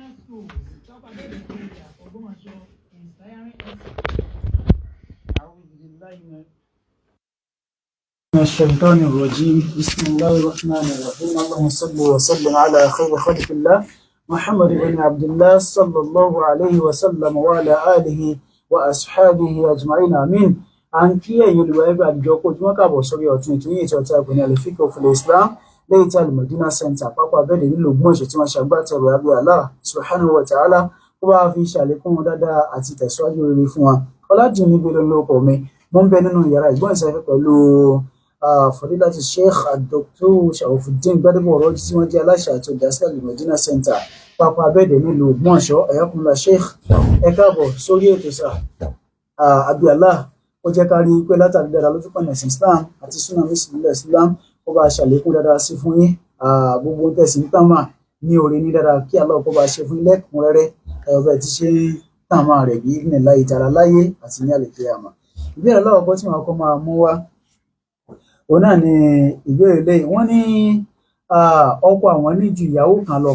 Al-Madina Schools, Top Abede area, Ogbomoso, inspiring excellence. أعوذ بالله من الشيطان الرجيم. بسم الله الرحمن الرحيم. اللهم صل وسلم على خير خلق الله محمد بن عبد الله صلى الله عليه وسلم وعلى آله وأصحابه أجمعين، آمين. À ń kí ẹ̀yin olùwà ẹgbẹ́ àdìjọ kó ojúmọ́, káàbọ̀ sórí ọ̀tún ètò yìí, ètò ọ̀tá ìpínlẹ̀ ní Al-Fiqh fil Islam, lẹ́yìn tí Al-Madina Center, Pápá Abẹ́ẹ̀dẹ̀, nílùú Ògbómọ̀ṣọ́, tí wọ́n ṣe agbátẹrù. Abẹ́ Allah subhanahu wa ta'ala kó bá fi ṣàlékún dáadáa àti ìtẹ̀síwájú rere fún wa. Ọ̀làdùnní Bello lórúkọ mi. Mo ń bẹ nínú yàrá ìgbóhùnsáfẹ́fẹ́ pẹ̀lú Fadilatu Sheikh Dr. Sharafuddin Gbadebo Ọ̀rọ̀jì, tí wọ́n jẹ́ aláṣẹ àti olùdásílẹ̀ Al-Madina Center, Pápá Abẹ́ẹ̀dẹ̀, nílùú Ògbómọ̀ṣọ́. Ẹ̀yọ́kùnrin Sheikh, ẹ káàbọ̀ sórí ètò sà. Àbí Allah ó jẹ́ ká rí i pé látàrí dáadáa lójú pọ̀nà ẹ̀sìn Islam àti sunnah mísìlẹ̀ Islam, ó bá ṣàlékún dáadáa sí fún yín. Gbogbo tẹ̀sí ń tàn mà ní oore ní dáadáa, kí Allah kó bá ṣe fún yín lẹ́kùnrẹ́rẹ́ ọbẹ̀ tí ṣe ń tàn máa rẹ̀ bí ní láyé tara láyé àti ní àlùkìyámà. Ìbéèrè lọ́wọ́ tí wọn kọ́ máa mú wá, òun náà ni ìbéèrè lẹ́yìn. Wọ́n ní ọkọ àwọn ní ju ìyàwó kan lọ,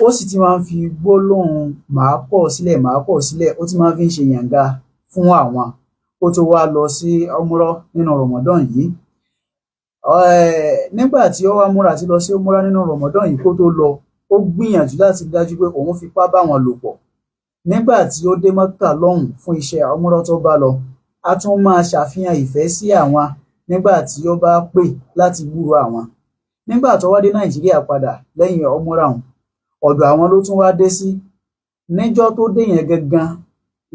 ó sì ti máa ń fi gbólóhùn "màá kọ̀ sílẹ̀, màá kọ̀ sílẹ̀", ó ti máa ń fi ń ṣe yànga fún àwọn kó tó wá lọ sí umrah nínú Ramadan yìí. Nígbà tí ó wá múra àti lọ sí umrah nínú Ramadan yìí, kó tó lọ, ó gbìyànjú láti rí dájú pé òun fipá bá wọn lò pọ̀. Nígbà tí ó dé Mọ́kà lọ́hùn fún iṣẹ́ umrah tó bá lọ, a tún máa ṣàfihàn ìfẹ́ sí àwọn nígbà tí ó bá pè láti gbúròó àwọn. Nígbà tó wá dé Nàìjíríà padà lẹ́yìn umrah ọ̀hún, ọ̀dọ̀ àwọn ló tún wá dé sí. Níjọ́ tó dé yẹn gangan,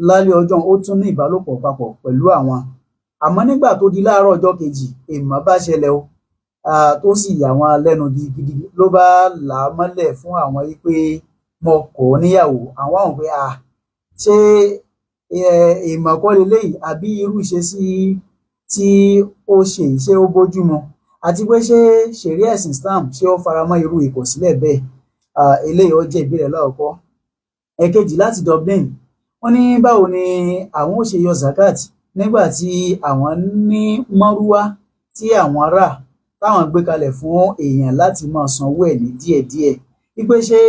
lálẹ́ ọjọ́, ó tún ní ìbálòpọ̀ papọ̀ pẹ̀lú àwọn. Àmọ́ nígbà tó di láàárọ̀ ọjọ́ kejì, èèmọ̀ bá ṣẹlẹ̀ o, tó sì yà wọ́n lẹ́nu gidigidi. Ló bá là á mọ́lẹ̀ fún àwọn yìí pé mo kọ̀ ọ́ níyàwó. Àwọn pé ṣé èèmọ̀ kọ́ leléyìí, àbí irú ìṣesí tí ó ṣe yìí, ṣé ó bójú mu, àti pé ṣé ṣẹ̀ríà ẹ̀sìn Islam, ṣé ó faramọ́ irú ìkọ̀sílẹ̀ bẹ́ẹ̀? Eléyìí ó jẹ́ ìbéèrè alákọ̀ọ́kọ́. Ẹ̀kejì láti Dublin, wọ́n ní báwo ni àwọn ó ṣe yọ zakat nígbà tí àwọn ní márúwá tí àwọn rà, táwọn gbé kalẹ̀ fún èèyàn láti máa sanwó ẹ̀ ní díẹ̀díẹ̀, wípé ṣé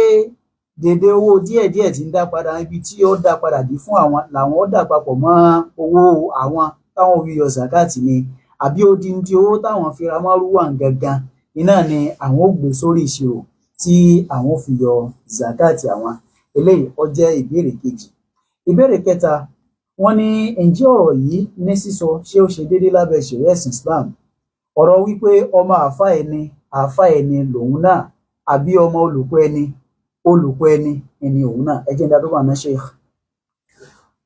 dédé owó díẹ̀díẹ̀ tí ń dá padà, ibi tí ó dá padà dé fún àwọn, làwọn ó dà papọ̀ mọ́ owó àwọn táwọn fi yọ zakat ni, àbí odindi owó táwọn fi ra márúwá gangan iná ni àwọn ó gbé sórí ìṣirò tí àwọn ó fi yọ zakat àwọn? Eléyìí ó jẹ́ ìbéèrè kejì. Ìbéèrè kẹta, wọ́n ní ǹjẹ́ ọ̀rọ̀ yìí ní sísọ, ṣé ó ṣe déédéé lábẹ́ ṣẹ̀ríà ẹ̀sìn Islam, ọ̀rọ̀ wípé ọmọ àáfà ẹni, àáfà ẹni lòun náà, àbí ọmọ olùkọ́ ẹni, olùkọ́ ẹni ẹni òun náà? Ẹ jẹ́ ń dádúró àná, Sheikh.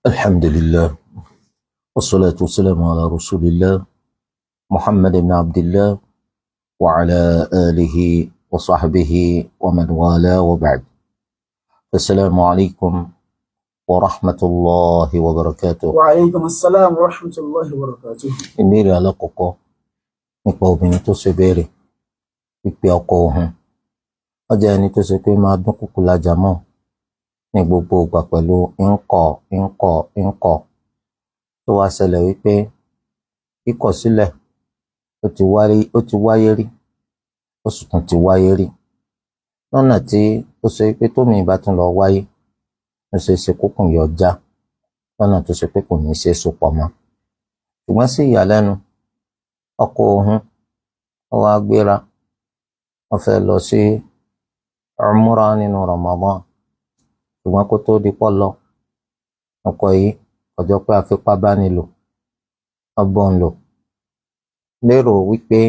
Alhamdulillah, wassalatu wassalamu ala rasulillah Muhammad ibn Abdillah wa ala alihi wa sahbihi wa man wala, wa ba'd. Assalamu alaikum wa rahmatullahi wa barakatuh. Wa alaikum assalam wa rahmatullahi wa barakatuh. Ìbéèrè alákọ̀ọ́kọ́ nípa obìnrin tó ṣe béèrè wípé ọkọ òun, ó jẹ́ ẹni tó ṣe pé máa dún kúkú lajà mọ́ ní gbogbo ìgbà pẹ̀lú ńkọ̀ ńkọ̀ ńkọ̀, tó wá ṣẹlẹ̀ wípé kíkọ̀ sílẹ̀ ó ti wáyé rí, ó sì tún ti wáyé rí lọ́nà tí ó ṣe pé tómi ìbá tún lọ wáyé, ó ṣe é ṣe kókùn yọ já lọ́nà tó ṣe pé kò ní í ṣe é sopọ̀ mọ́. Ṣùgbọ́n sí ìyàlẹ́nu, ọkọ òun ó wá gbéra, wọ́n fẹ́ lọ sí umrah nínú Ramadan. Ṣùgbọ́n kó tó di pọ́ lọ, ọkọ yìí ọjọ́ pé afipábánilò ọgbọ́n lò, lérò wípé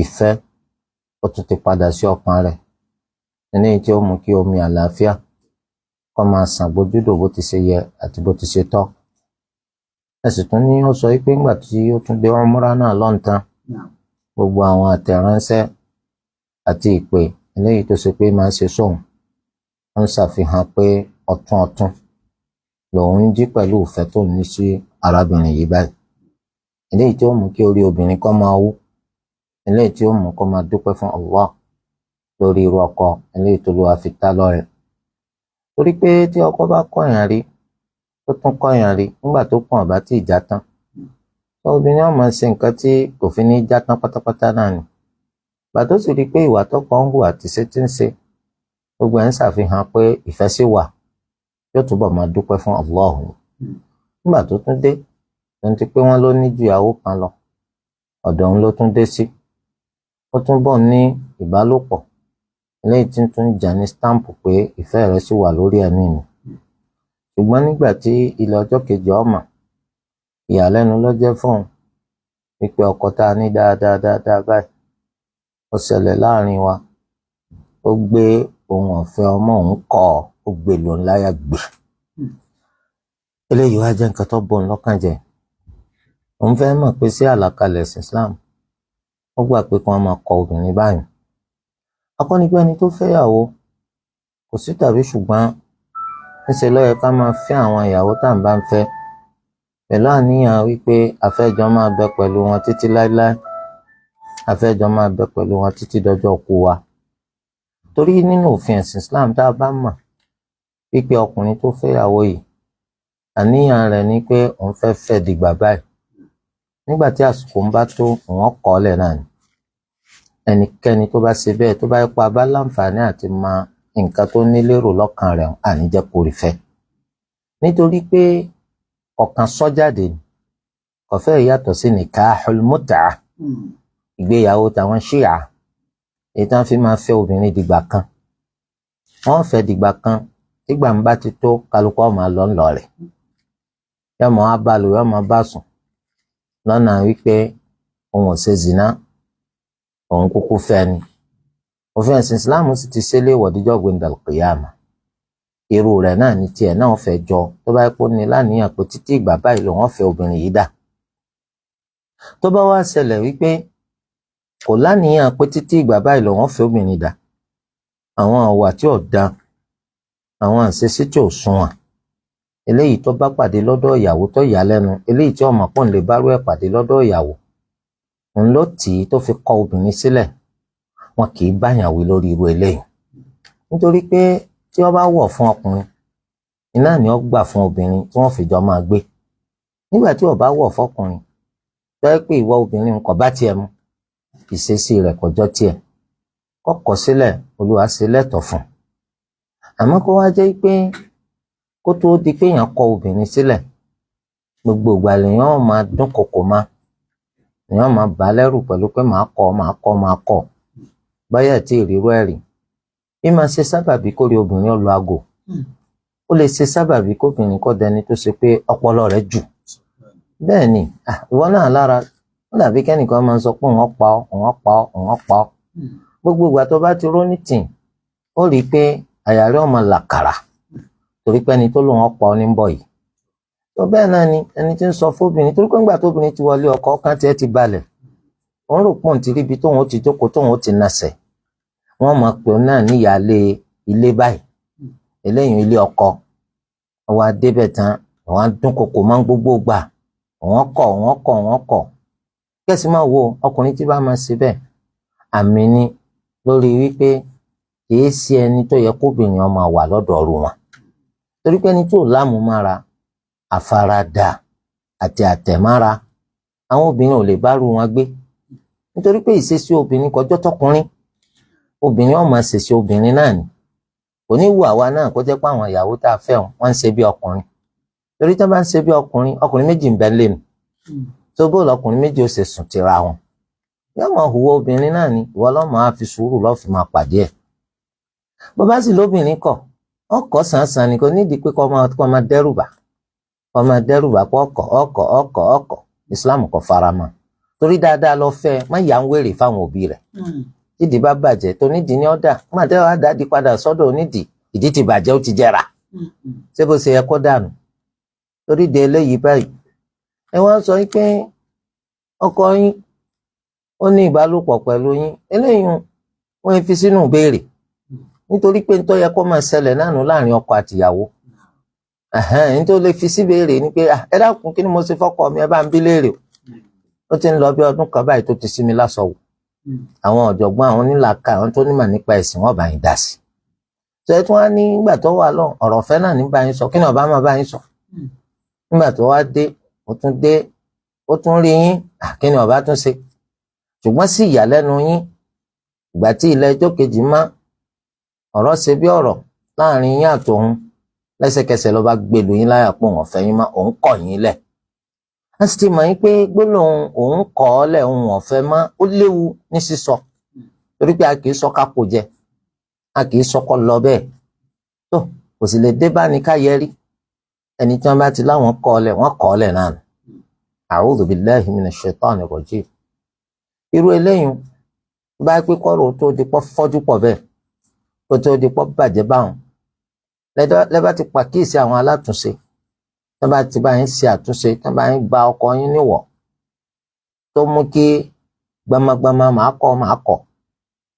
ìfẹ́ ó tún ti padà sí ọkàn rẹ̀, eléyìí tí ó mú kí omi àlàáfíà kó máa sàn gbójúdò bó ti ṣe yẹ àti bó ti ṣe tọ́. Ẹ sì tún ní ó sọ wípé ńgbà tí ó tún dé umrah náà lọ́ǹtán, gbogbo àwọn àtẹ̀ránṣẹ́ àti ìpè eléyìí tó ṣe pé máa ń ṣe sóun, ó ń ṣàfihàn pé ọ̀tún ọ̀tún lòun ń jí pẹ̀lú ìfẹ́ tó ní sí arábìnrin yìí báyìí, eléyìí tí ó mú kí orí obìnrin kó máa wú, eléyìí tí ó mú kó máa dúpẹ́ fún Allah lórí irú ọkọ eléyìí tó lówà fi ta lọ́rẹ. Torí pé tí ọkọ bá kọ̀yàn rí, tó tún kọ̀yàn rí, nígbà tó kàn ọ̀bá tí ìjà tán, obìnrin á máa ṣe nǹkan tí kò fi ní já tán pátápátá náà ni. Ìgbà tó sì rí i pé ìwà tọkọ ń hù àti ṣe tí ń ṣe Gbogbo ẹ̀ ń ṣàfihàn pé ìfẹ́ sì wà, yóò túbọ̀ máa dúpẹ́ fún Allah. Nígbà tó tún dé, tó ń ti pé wọ́n ló ní ju ìyàwó kan lọ, ọ̀dọ̀ òun ló tún dé sí. Ó tún bọ̀ ní ìbálòpọ̀, eléyìí tí ń tún jà ní stamp pé ìfẹ́ rẹ̀ sì wà lórí ẹ̀mí mi. Ṣùgbọ́n nígbà tí ilẹ̀ ọjọ́ kejì ọmọ, ìyàlẹ́nu ló jẹ́ fún òun wípé ọkọ tá a ní dáadáa dáadáa báyìí, ó ṣẹlẹ̀ láàrin wa, ó gbé ohun ọ̀fẹ́ ọmọ òun kọ̀, ó gbé lòun láyà gbé. Eléyìí wá jẹ́ nǹkan tó bọ̀ ń lọ́kàn jẹ́. Òun fẹ́ mọ̀ pé sí àlàkalẹ̀ ẹ̀sìn Islam, ó gbà pé kí wọ́n máa kọ obìnrin báyìí. Akọ́nigbé ẹni tó fẹ́yàwó kò sí tàbí ṣùgbọ́n ńṣe ló yẹ ká máa fẹ́ àwọn ìyàwó tá à ń bá ń fẹ́ pẹ̀lú àníyàn wípé àfẹ́jọ máa bẹ pẹ̀lú wọn títí láéláé, àfẹ́jọ máa bẹ pẹ̀lú wọn títí dọjọ́ kú wa. Torí nínú òfin ẹ̀sìn Islam, tá a bá mọ̀ wípé ọkùnrin tó fẹ́yàwó yìí, àníyàn rẹ̀ ni pé òun fẹ́ fẹ́ dìgbà báyìí, nígbà tí àsìkò ń bá tó, òun kọ̀ ọ́ lẹ̀ náà ni. Ẹnikẹ́ni tó bá ṣe bẹ́ẹ̀, tó bá yẹ pa bá láǹfààní àti mọ nǹkan tó ní lérò lọ́kàn rẹ̀, àní jẹ́ kó rí fẹ́. Nítorí pé ọ̀kan sọ́jáde ni, kò fẹ́ yàtọ̀ sí nikahul mut'ah, ìgbéyàwó tàwọn ṣíà, èyí tí wọ́n fi máa fẹ́ obìnrin dìgbà kan. Wọ́n fẹ́ dìgbà kan, tígbà ń bá ti tó, kálukú ó máa lọ ńlọ rẹ̀. Yóò máa bá lò, yóò máa bá sùn lọ́nà wípé òun ò ṣe zina, òun kúkú fẹ́ ni. Òfin ẹ̀sìn Islam sì ti ṣe léèwọ̀ díjọ́ gbẹ̀ndàl kìyàmà. Irú rẹ̀ náà ni tiẹ̀ náà fẹ́ jọ, tó bá pọ́ ní láníyàn pé títí ìgbà báyìí lòun fẹ́ obìnrin yìí dà. Tó bá wá ṣẹlẹ̀ wípé kò láníyàn pé títí ìgbà báyìí lòun fẹ́ obìnrin dà, àwọn àwà tí ò da, àwọn àṣeṣí tí ò sunwọ̀n, eléyìí tó bá pàdé lọ́dọ̀ ìyàwó tó yà lẹ́nu, eléyìí tí ọmọ pọ́n lè bárú ẹ̀ pàdé lọ́dọ̀ ìyàwó, òun ló tì í tó fi kọ obìnrin sílẹ̀. Wọn kì í báyàn wí lórí irú eléyìí. Nítorí pé tí wọ́n bá wọ̀ fún ọkùnrin, iná ni ó gbà fún obìnrin tí wọ́n fi jọ máa gbé. Nígbà tí ó bá wọ̀ fọkùnrin, tó jẹ́ pé ìwọ obìnrin kò bá tiẹ̀ mu, ìṣesí rẹ̀ kò jọ tiẹ̀, kọ́kọ́ sílẹ̀, Olúwa ṣe lẹ́tọ̀ọ́ fún un. Àmọ́ kó wá jẹ́ pé kó tó di pé èèyàn kọ obìnrin sílẹ̀, gbogbo ìgbà lèèyàn máa dún kòkò má, èèyàn máa bà á lẹ́rù pẹ̀lú pé màá kọ̀, màá kọ̀, màá kọ̀. Báyà tí ìrírú ẹ̀ rí, bí máa ṣe sábàbí kó rí obìnrin ó lọ aago. Ó lè ṣe sábàbí kóbìnrin kó dẹni tó ṣe pé ọpọlọ rẹ̀ jù. Bẹ́ẹ̀ ni, ìwọ náà lára, ó dàbí kẹ́nìkan máa ń sọ pé òun pa ọ́, òun pa ọ́, òun pa ọ́. Gbogbo ìgbà tó bá ti róní tì, ó rí i pé àyà rẹ̀ ó máa làkàrà torí pé ẹni tó lòun pa ọ́ ní bọ̀ yìí. Tó bẹ́ẹ̀ náà ni ẹni tí ń sọ fóbìnrin, torí pé ńgbà tóbìnrin ti wọlé ọkọ, ọkàn tiẹ̀ ti balẹ̀. Òun rò pé òun ti ríbi tóun ó ti jókòó, tóun ó ti nasẹ̀. Wọ́n mọ̀ pé òun náà níyàálé ilé báyìí, eléyìí ilé ọkọ. Ó wá débẹ̀ tán, òun á dún kòkò máa ń gbogbo gbà. Òun kọ̀, òun kọ̀, òun kọ̀. Kẹ́sì máa wo ọkùnrin tí bá máa ṣe bẹ́ẹ̀, àmì ni lórí wípé kìí ṣe ẹni tó yẹ kóbìnrin ọmọ wà lọ́dọ̀ ọ̀rù wọn. Torí pé ẹni tó lámùmára, àfaradà àti àtẹ̀mára, àwọn obìnrin ò lè bá rú wọn gbé. Nítorí pé ìṣesí obìnrin kọjọ́ tọkùnrin, obìnrin ó máa ṣèṣe obìnrin náà ni. Kò ní wù àwa náà kó jẹ́ pé àwọn ìyàwó tá a fẹ́ wọn, wọ́n ń ṣe bí ọkùnrin. Torí tí wọ́n bá ń ṣe bí ọkùnrin, ọkùnrin méjì ń bẹ lé nu. Tó bó lọkùnrin méjì ó ṣe sùn tira wọn. Yóò máa hùwà obìnrin náà ni, ìwọ ló máa fi sùúrù ló fi máa pàdé ẹ̀. Bó bá sì lóbìnrin kọ̀, ọkọ̀ sànsàn ni, kò nídìí pé kó máa dẹ́rùbà. Kó máa dẹ́rùbà pé ọkọ̀, ọkọ̀, ọkọ̀, ọkọ̀. Islam kò faramọ́. Torí dáadáa lọ fẹ́, má yà ń wèrè fáwọn òbí rẹ̀. Tídìí bá bàjẹ́, tó nídìí ní ọ̀dà, má tẹ́ wàá dàdí padà sọ́dọ̀ onídìí, ìdí ti bàjẹ́ ó ti jẹrà. Ṣé bó ṣe yẹ kó dànù? Torí de eléyìí báyìí, ẹ wá sọ pé ọkọ yín ó ní ìbálòpọ̀ pẹ̀lú yín, eléyìí wọ́n fi sínú ìbéèrè. Nítorí pé nítorí yẹ kó máa ṣẹlẹ̀ náà nù láàrin ọkọ àtìyàwó. Nítorí lè fi síbéèrè ni pé ẹ dákun, kí ni mo ṣe fọ́kọ mi, ẹ bá ń bí léèrè. Ó ti ń lọ bí ọdún kan báyìí tó ti sí mi lásọ̀wò. Àwọn ọ̀jọ̀gbọ́n, àwọn onílàákà, àwọn tó nímọ̀ nípa ẹ̀sìn, wọ́n bá yín dá sí. Ṣé tí wọ́n á ní nígbà tó wà lọ, ọ̀rọ̀ ọ̀fẹ́ náà ní bá yín sọ, kí ni ọba máa bá yín sọ? Nígbà tó wá dé, ó tún dé, ó tún rí yín, kí ni ọba tún ṣe? Ṣùgbọ́n sí ìyàlẹ́nu yín, ìgbà tí ilẹ̀ ẹjọ́ kejì má, Ọ̀rọ̀ ṣe bí ọ̀rọ̀ láàrin yín àtòun, lẹ́sẹ̀kẹsẹ̀ ló bá gbèlú yín láyà pé òun ọ̀fẹ́ yín mọ́, òun kọ̀ yín lẹ̀. A sì ti mọ̀ yín pé gbólóhùn òun kọ̀ ọ́ lẹ̀, òun ọ̀fẹ́ mọ́, ó léwu ní sísọ, torí pé a kì í sọ kápò jẹ, a kì í sọkọ lọ bẹ́ẹ̀. Tó kò sì lè dé bá ní ká yẹrí ẹni tí wọ́n bá ti láwọn kọ̀ ọ́ lẹ̀, wọ́n kọ̀ ọ́ lẹ̀ náà nù. A'udhu billahi minash shaitani rajim. Irú eléyìí bá pé kọ́rọ̀ tó di pọ́ fọ́jú pọ̀ bẹ́ẹ̀, kó tó di pọ́ bàjẹ́ báwọn, lẹ́bàá ti pàkíyèsí àwọn alátúnṣe, tó bá ti bá yín ṣe àtúnṣe, tó bá yín gba ọkọ yín níwọ̀, tó mú kí gbamagbama màá kọ́ màá kọ́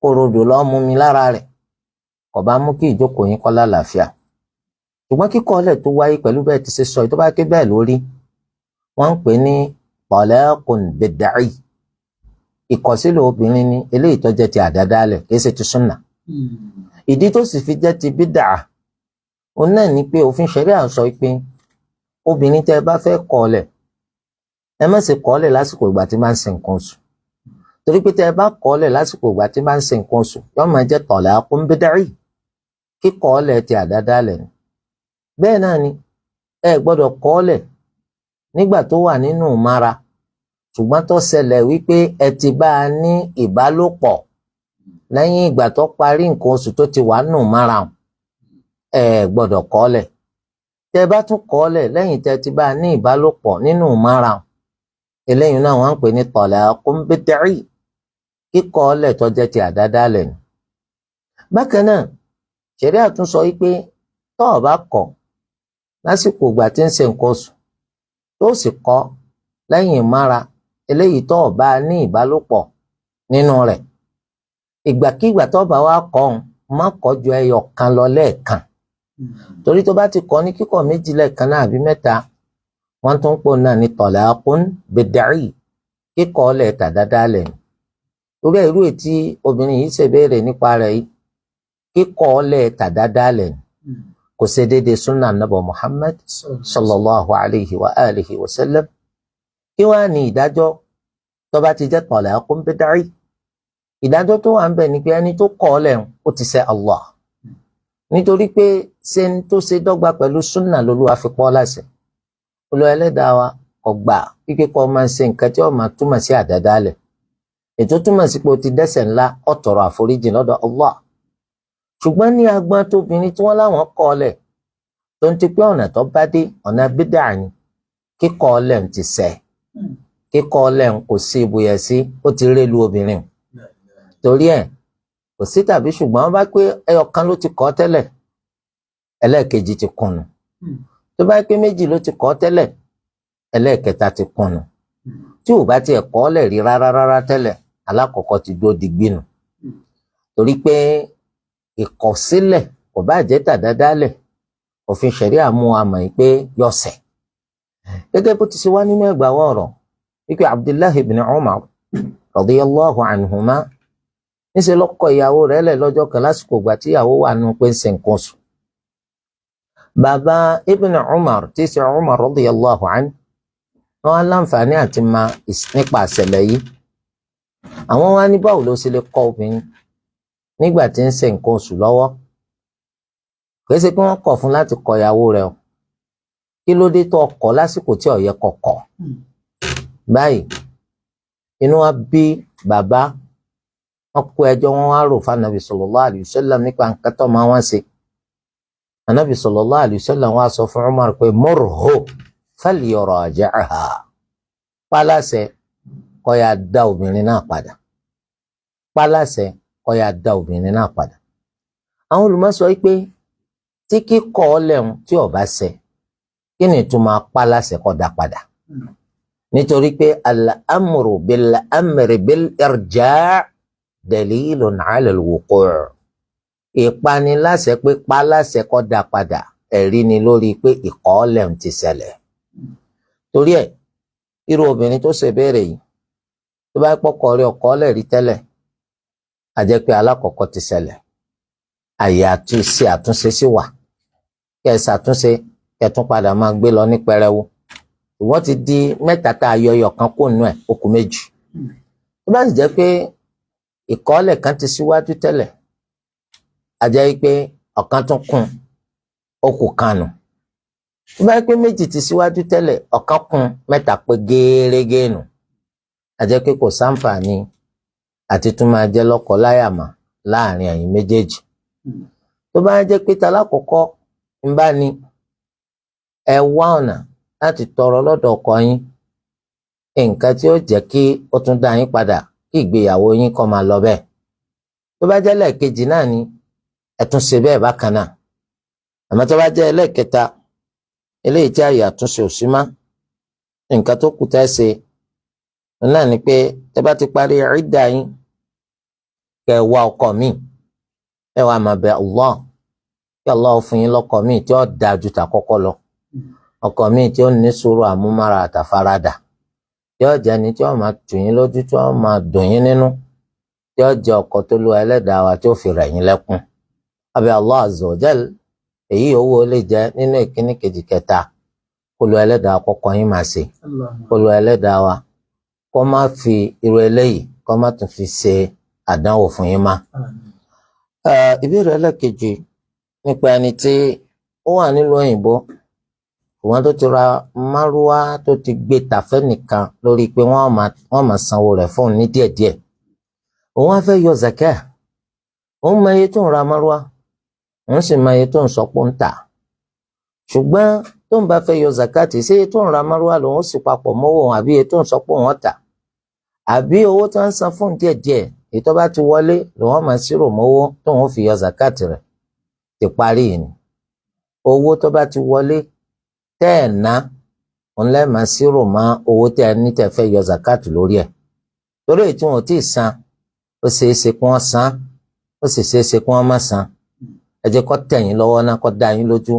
kó rodò lọ́ọ́ mú mi lára rẹ̀, kò bá mú kí ìjókòó yín kọ́ lálàáfíà. Ṣùgbọ́n kíkọ́ ọ̀lẹ̀ tó wáyé pẹ̀lú bẹ́ẹ̀ ti ṣe sọ, tó bá ké bẹ́ẹ̀ lórí, wọ́n ń pè ní talaqun bid'i. Ìkọ̀sílẹ̀ obìnrin ni eléyìí tó jẹ́ ti àdádálẹ̀, kìí ṣe ti súnà. Ìdí tó sì fi jẹ́ ti bídà òun náà ni pé òfin ṣẹ̀ríà sọ pé obìnrin tẹ́ ẹ bá fẹ́ kọ̀ ọ́lẹ̀, ẹ má ṣe kọ̀ ọ́lẹ̀ lásìkò ìgbà tí máa ń ṣe nǹkan oṣù, torí pé tẹ́ ẹ bá kọ̀ ọ́lẹ̀ lásìkò ìgbà tí máa ń ṣe nǹkan oṣù, yóò máa jẹ́ talaqun bid'i, kíkọ̀ ọ́lẹ̀ ti àdádálẹ̀ ni. Bẹ́ẹ̀ náà ni ẹ gbọ́dọ̀ kọ̀ ọ́lẹ̀ nígbà tó wà nínú ìmára, ṣùgbọ́n tó ṣẹlẹ̀ wípé ẹ ti bá a ní ìbálòpọ̀ lẹ́yìn ìgbà tó parí nǹkan oṣù tó ti wà nínú ìmára, ẹ gbọ́dọ̀ kọ̀ ọ́lẹ̀. Tẹ́ bá tún kọ̀ ọ́lẹ̀ lẹ́yìn tẹ́ ti bá a ní ìbálòpọ̀ nínú ìmára, eléyìí náà wọ́n ń pè ní talaqun bid'i, kíkọ̀ ọ́lẹ̀ tó jẹ́ ti àdádálẹ̀ ni. Bákan náà, ṣẹ̀ríà tún sọ wípé tó o bá kọ̀ lásìkò ìgbà tí ń ṣe nǹkan oṣù, tó sì kọ̀ lẹ́yìn ìmára eléyìí tó o bá ní ìbálòpọ̀ nínú rẹ̀, ìgbàkigbà tó bá wá kọ̀ ọ́n, má kọ̀ ju ẹyọ kan lọ lẹ́ẹ̀kan, torí tó bá ti kọ̀ ní kíkọ̀ méjì lẹ́ẹ̀kan náà àbí mẹ́ta, wọ́n tún pò náà ní talaqun bid'i, kíkọ̀ ọ̀lẹ̀ tàdádálẹ̀ ni. Torí irú ètí obìnrin yìí ṣèbéèrè nípa rẹ̀ yìí, kíkọ̀ ọ̀lẹ̀ tàdádálẹ̀ ni, kò ṣe déédéé sunnah nàbọ̀ Muhammad sallallahu alayhi wa alihi wa sallam. Kí wàá ní ìdájọ́ tó bá ti jẹ́ talaqun bid'i? Ìdájọ́ tó wà ń bẹ̀ ni pé ẹni tó kọ̀ ọ́ lẹ̀ ó ti ṣẹ̀ Allah, nítorí pé ṣe ń tó ṣe dọ́gba pẹ̀lú súnà lOlúwa fi pọ́ láṣẹ. Olúwa Ẹlẹ́dàá wa kò gbà wípé kó máa ṣe nǹkan tí ó máa túmọ̀ sí àdádálẹ̀, ètò túmọ̀ sí pé o ti dẹ́ṣẹ̀ ńlá, ó tọrọ àforíjì lọ́dọ̀ Allah. Ṣùgbọ́n ní agbọ́n tóbìnrin tí wọ́n láwọn kọ̀ ọ́ lẹ̀, tó ń ti pé ọ̀nà tó bá dé ọ̀nà bídà ni, kíkọ̀ ọ́ lẹ̀ ń ti ṣẹ̀, kíkọ̀ ọ́ lẹ̀ ń kò sí ibùyẹ̀ sí, ó ti rélu obìnrin. Torí ẹ̀ kò sí tàbí ṣùgbọ́n wọ́n bá pé ẹyọ kan ló ti kọ̀ tẹ́lẹ̀, ẹlẹ́ẹ̀kejì ti kùnù. Tó bá pé méjì ló ti kọ̀ tẹ́lẹ̀, ẹlẹ́ẹ̀kẹta ti kùnù. Tí ò bá tiẹ̀ kọ̀ lẹ̀ rí rárá rárá tẹ́lẹ̀, alákọ̀ọ́kọ́ ti dó digbí nù. Torí pé ìkọ̀sílẹ̀ kò bá jẹ́ tàdádálẹ̀, òfin ṣẹ̀ríà mú wa mọ̀ pé yọ̀sẹ̀. Gẹ́gẹ́ bó ti ṣe wá nínú ẹgbàá ọ̀rọ̀ wípé Abdullahi ibn Umar radiyallahu anhuma níṣẹ́ ló kọ ìyàwó rẹ̀ lẹ̀ lọ́jọ́ kan lásìkò ìgbà tí ìyàwó wà nù pé ń ṣe nǹkan oṣù. Bàbá Ibn Umar tí í ṣe Umar radiyallahu anhu, wọn á láǹfààní àti ma nípa àṣẹlẹ̀ yìí. Àwọn wá ní báwo ló ṣe lè kọ obìnrin nígbà tí ń ṣe nǹkan oṣù lọ́wọ́. Kìí ṣe pé wọ́n kọ̀ fún láti kọ ìyàwó rẹ̀ o. Kí ló dé tó kọ̀ lásìkò tí ó yẹ kó kọ̀? Báyìí inú wa bí bàbá, wọ́n kó ẹjọ́ wọn wá rò fún Anabi sallallahu alayhi wa sallam nípa nǹkan tó máa wọ́n ṣe. Anabi sallallahu alayhi wa sallam wá sọ fún Umar pé murhu falyuraji'ha, pálásẹ kó yá dá obìnrin náà padà, pálásẹ kó yá dá obìnrin náà padà. Àwọn olùmọ̀ sọ pé tí kíkọ̀ ọ́ lẹ́hun tí ó bá ṣẹ, kí ni ìtumọ̀ pálásẹ kó dá padà? Nítorí pé al-amru bil-amri bil-irja' dalilun ala al-wuqu'. Ìpaniláṣẹ pé paláṣẹ kó dá padà ẹ̀rí ni lórí pé ìkọ̀ọ́lẹ̀ ń ti ṣẹlẹ̀. Torí ẹ̀ irú obìnrin tó ṣe béèrè yìí, tó bá pọ́kọ rí ọkọ̀ọ́lẹ̀ rí tẹ́lẹ̀, a jẹ́ pé alákọ̀ọ́kọ́ ti ṣẹlẹ̀, àyè àtúnṣe àtúnṣe sì wà, kẹ́ ẹ ṣàtúnṣe kẹ́ ẹ tún padà máa gbé lọ ní pẹrẹwu. Ìwọ́n ti di mẹ́ta tá a yọ ọyọ kan kó nù ẹ̀, ó kù méjì. Tó bá sì jẹ́ pé ìkọ̀ọ́lẹ̀ kan ti síwájú tẹ́lẹ̀ A jẹ́ pé ọ̀kan tún kún ó kù kanu. Tó bá yẹ pé méjì ti síwájú tẹ́lẹ̀, ọ̀kan kún, mẹ́ta pé gẹ́rẹ́gẹ́ nù. A jẹ́ pé kò sáǹfààní àti tún máa jẹ́ lọ́kọ láyà mọ́ láàrin ẹ̀yin méjèèjì. Tó bá jẹ́ pé talákọ̀ọ́kọ́ ń bá ní, ẹ wá ọ̀nà láti tọrọ lọ́dọ̀ ọkọ yín nǹkan tí ó jẹ́ kí ó tún dá yín padà, kí ìgbéyàwó yín kó máa lọ bẹ́ẹ̀. Tó bá jẹ́ lẹ́ẹ̀kejì náà ni, ẹ tún ṣe bẹ́ẹ̀ bákan náà. Àmọ́ tó bá jẹ́ ẹlẹ́ẹ̀kẹta, eléyìí tí àyè àtúnṣe ò sí mọ́, nǹkan tó kù tẹ́ ṣe náà ni pé tẹ́ bá ti parí ìdá yín, kẹ́ ẹ wá ọkọ míì, ẹ wá máa bẹ Allah kí Allah fún yín lọ́kọ míì tí ó dáa ju tàkọ́kọ́ lọ, ọkọ míì tí ó ní sùúrù, àmúmára àtàfaradà, tí ó jẹ́ ẹni tí ó máa tù yín lójú, tí ó máa dùn yín nínú, tí ó jẹ́ ọkọ tó lu ẹlẹ́dàá wa tí ó fi rẹ̀ yín lẹ́kún. Abẹ́ Allah azza wa jal, èyí owó lè jẹ́ nínú ìkíní kejì kẹta, kó lu ẹlẹ́dàá kọ́kọ́ yín máa ṣe, kó lu ẹlẹ́dàá wa kó má fi irú eléyìí, kó má tún fi ṣe àdánwò fún yín má. Ìbéèrè ẹlẹ́kejì nípa ẹni tí ó wà nílùú òyìnbó, ṣùgbọ́n tó ti ra márúwá tó ti gbé tàfẹ́ nìkan lórí pé wọ́n máa sanwó rẹ̀ fóun ní díẹ̀díẹ̀. Òun á fẹ́ yọ zakat. Òun mọ iye tó ń ra márúwá, òun sì mọ iye tó ń sọ pé ń tà. Ṣùgbọ́n tó ń bá fẹ́ yọ zakat, ṣé iye tó ń ra márúwá lòun ó sì papọ̀ mọ́wọ́ òun, àbí iye tó ń sọ pé òun tà, àbí owó tó ń san fún díẹ̀díẹ̀, èyí tó bá ti wọlé lòun máa ṣírò mọ́wọ́ tóun ó fi yọ zakat rẹ̀? Ti parí yìí ni. Owó tó bá ti wọlé tẹ́ ẹ̀ ná, òun lẹ́ẹ̀ máa ṣírò mọ́ owó tẹ́ ẹ ní tẹ́ fẹ́ yọ zakat lórí ẹ̀. Torí èyí tí wọn ò tí ì san, ó ṣeé ṣe kí wọ́n san, ó sì ṣeé ṣe kí wọ́n má san. Ẹ jẹ́ kó tẹ̀ yín lọ́wọ́ náà, kó dá yín lójú,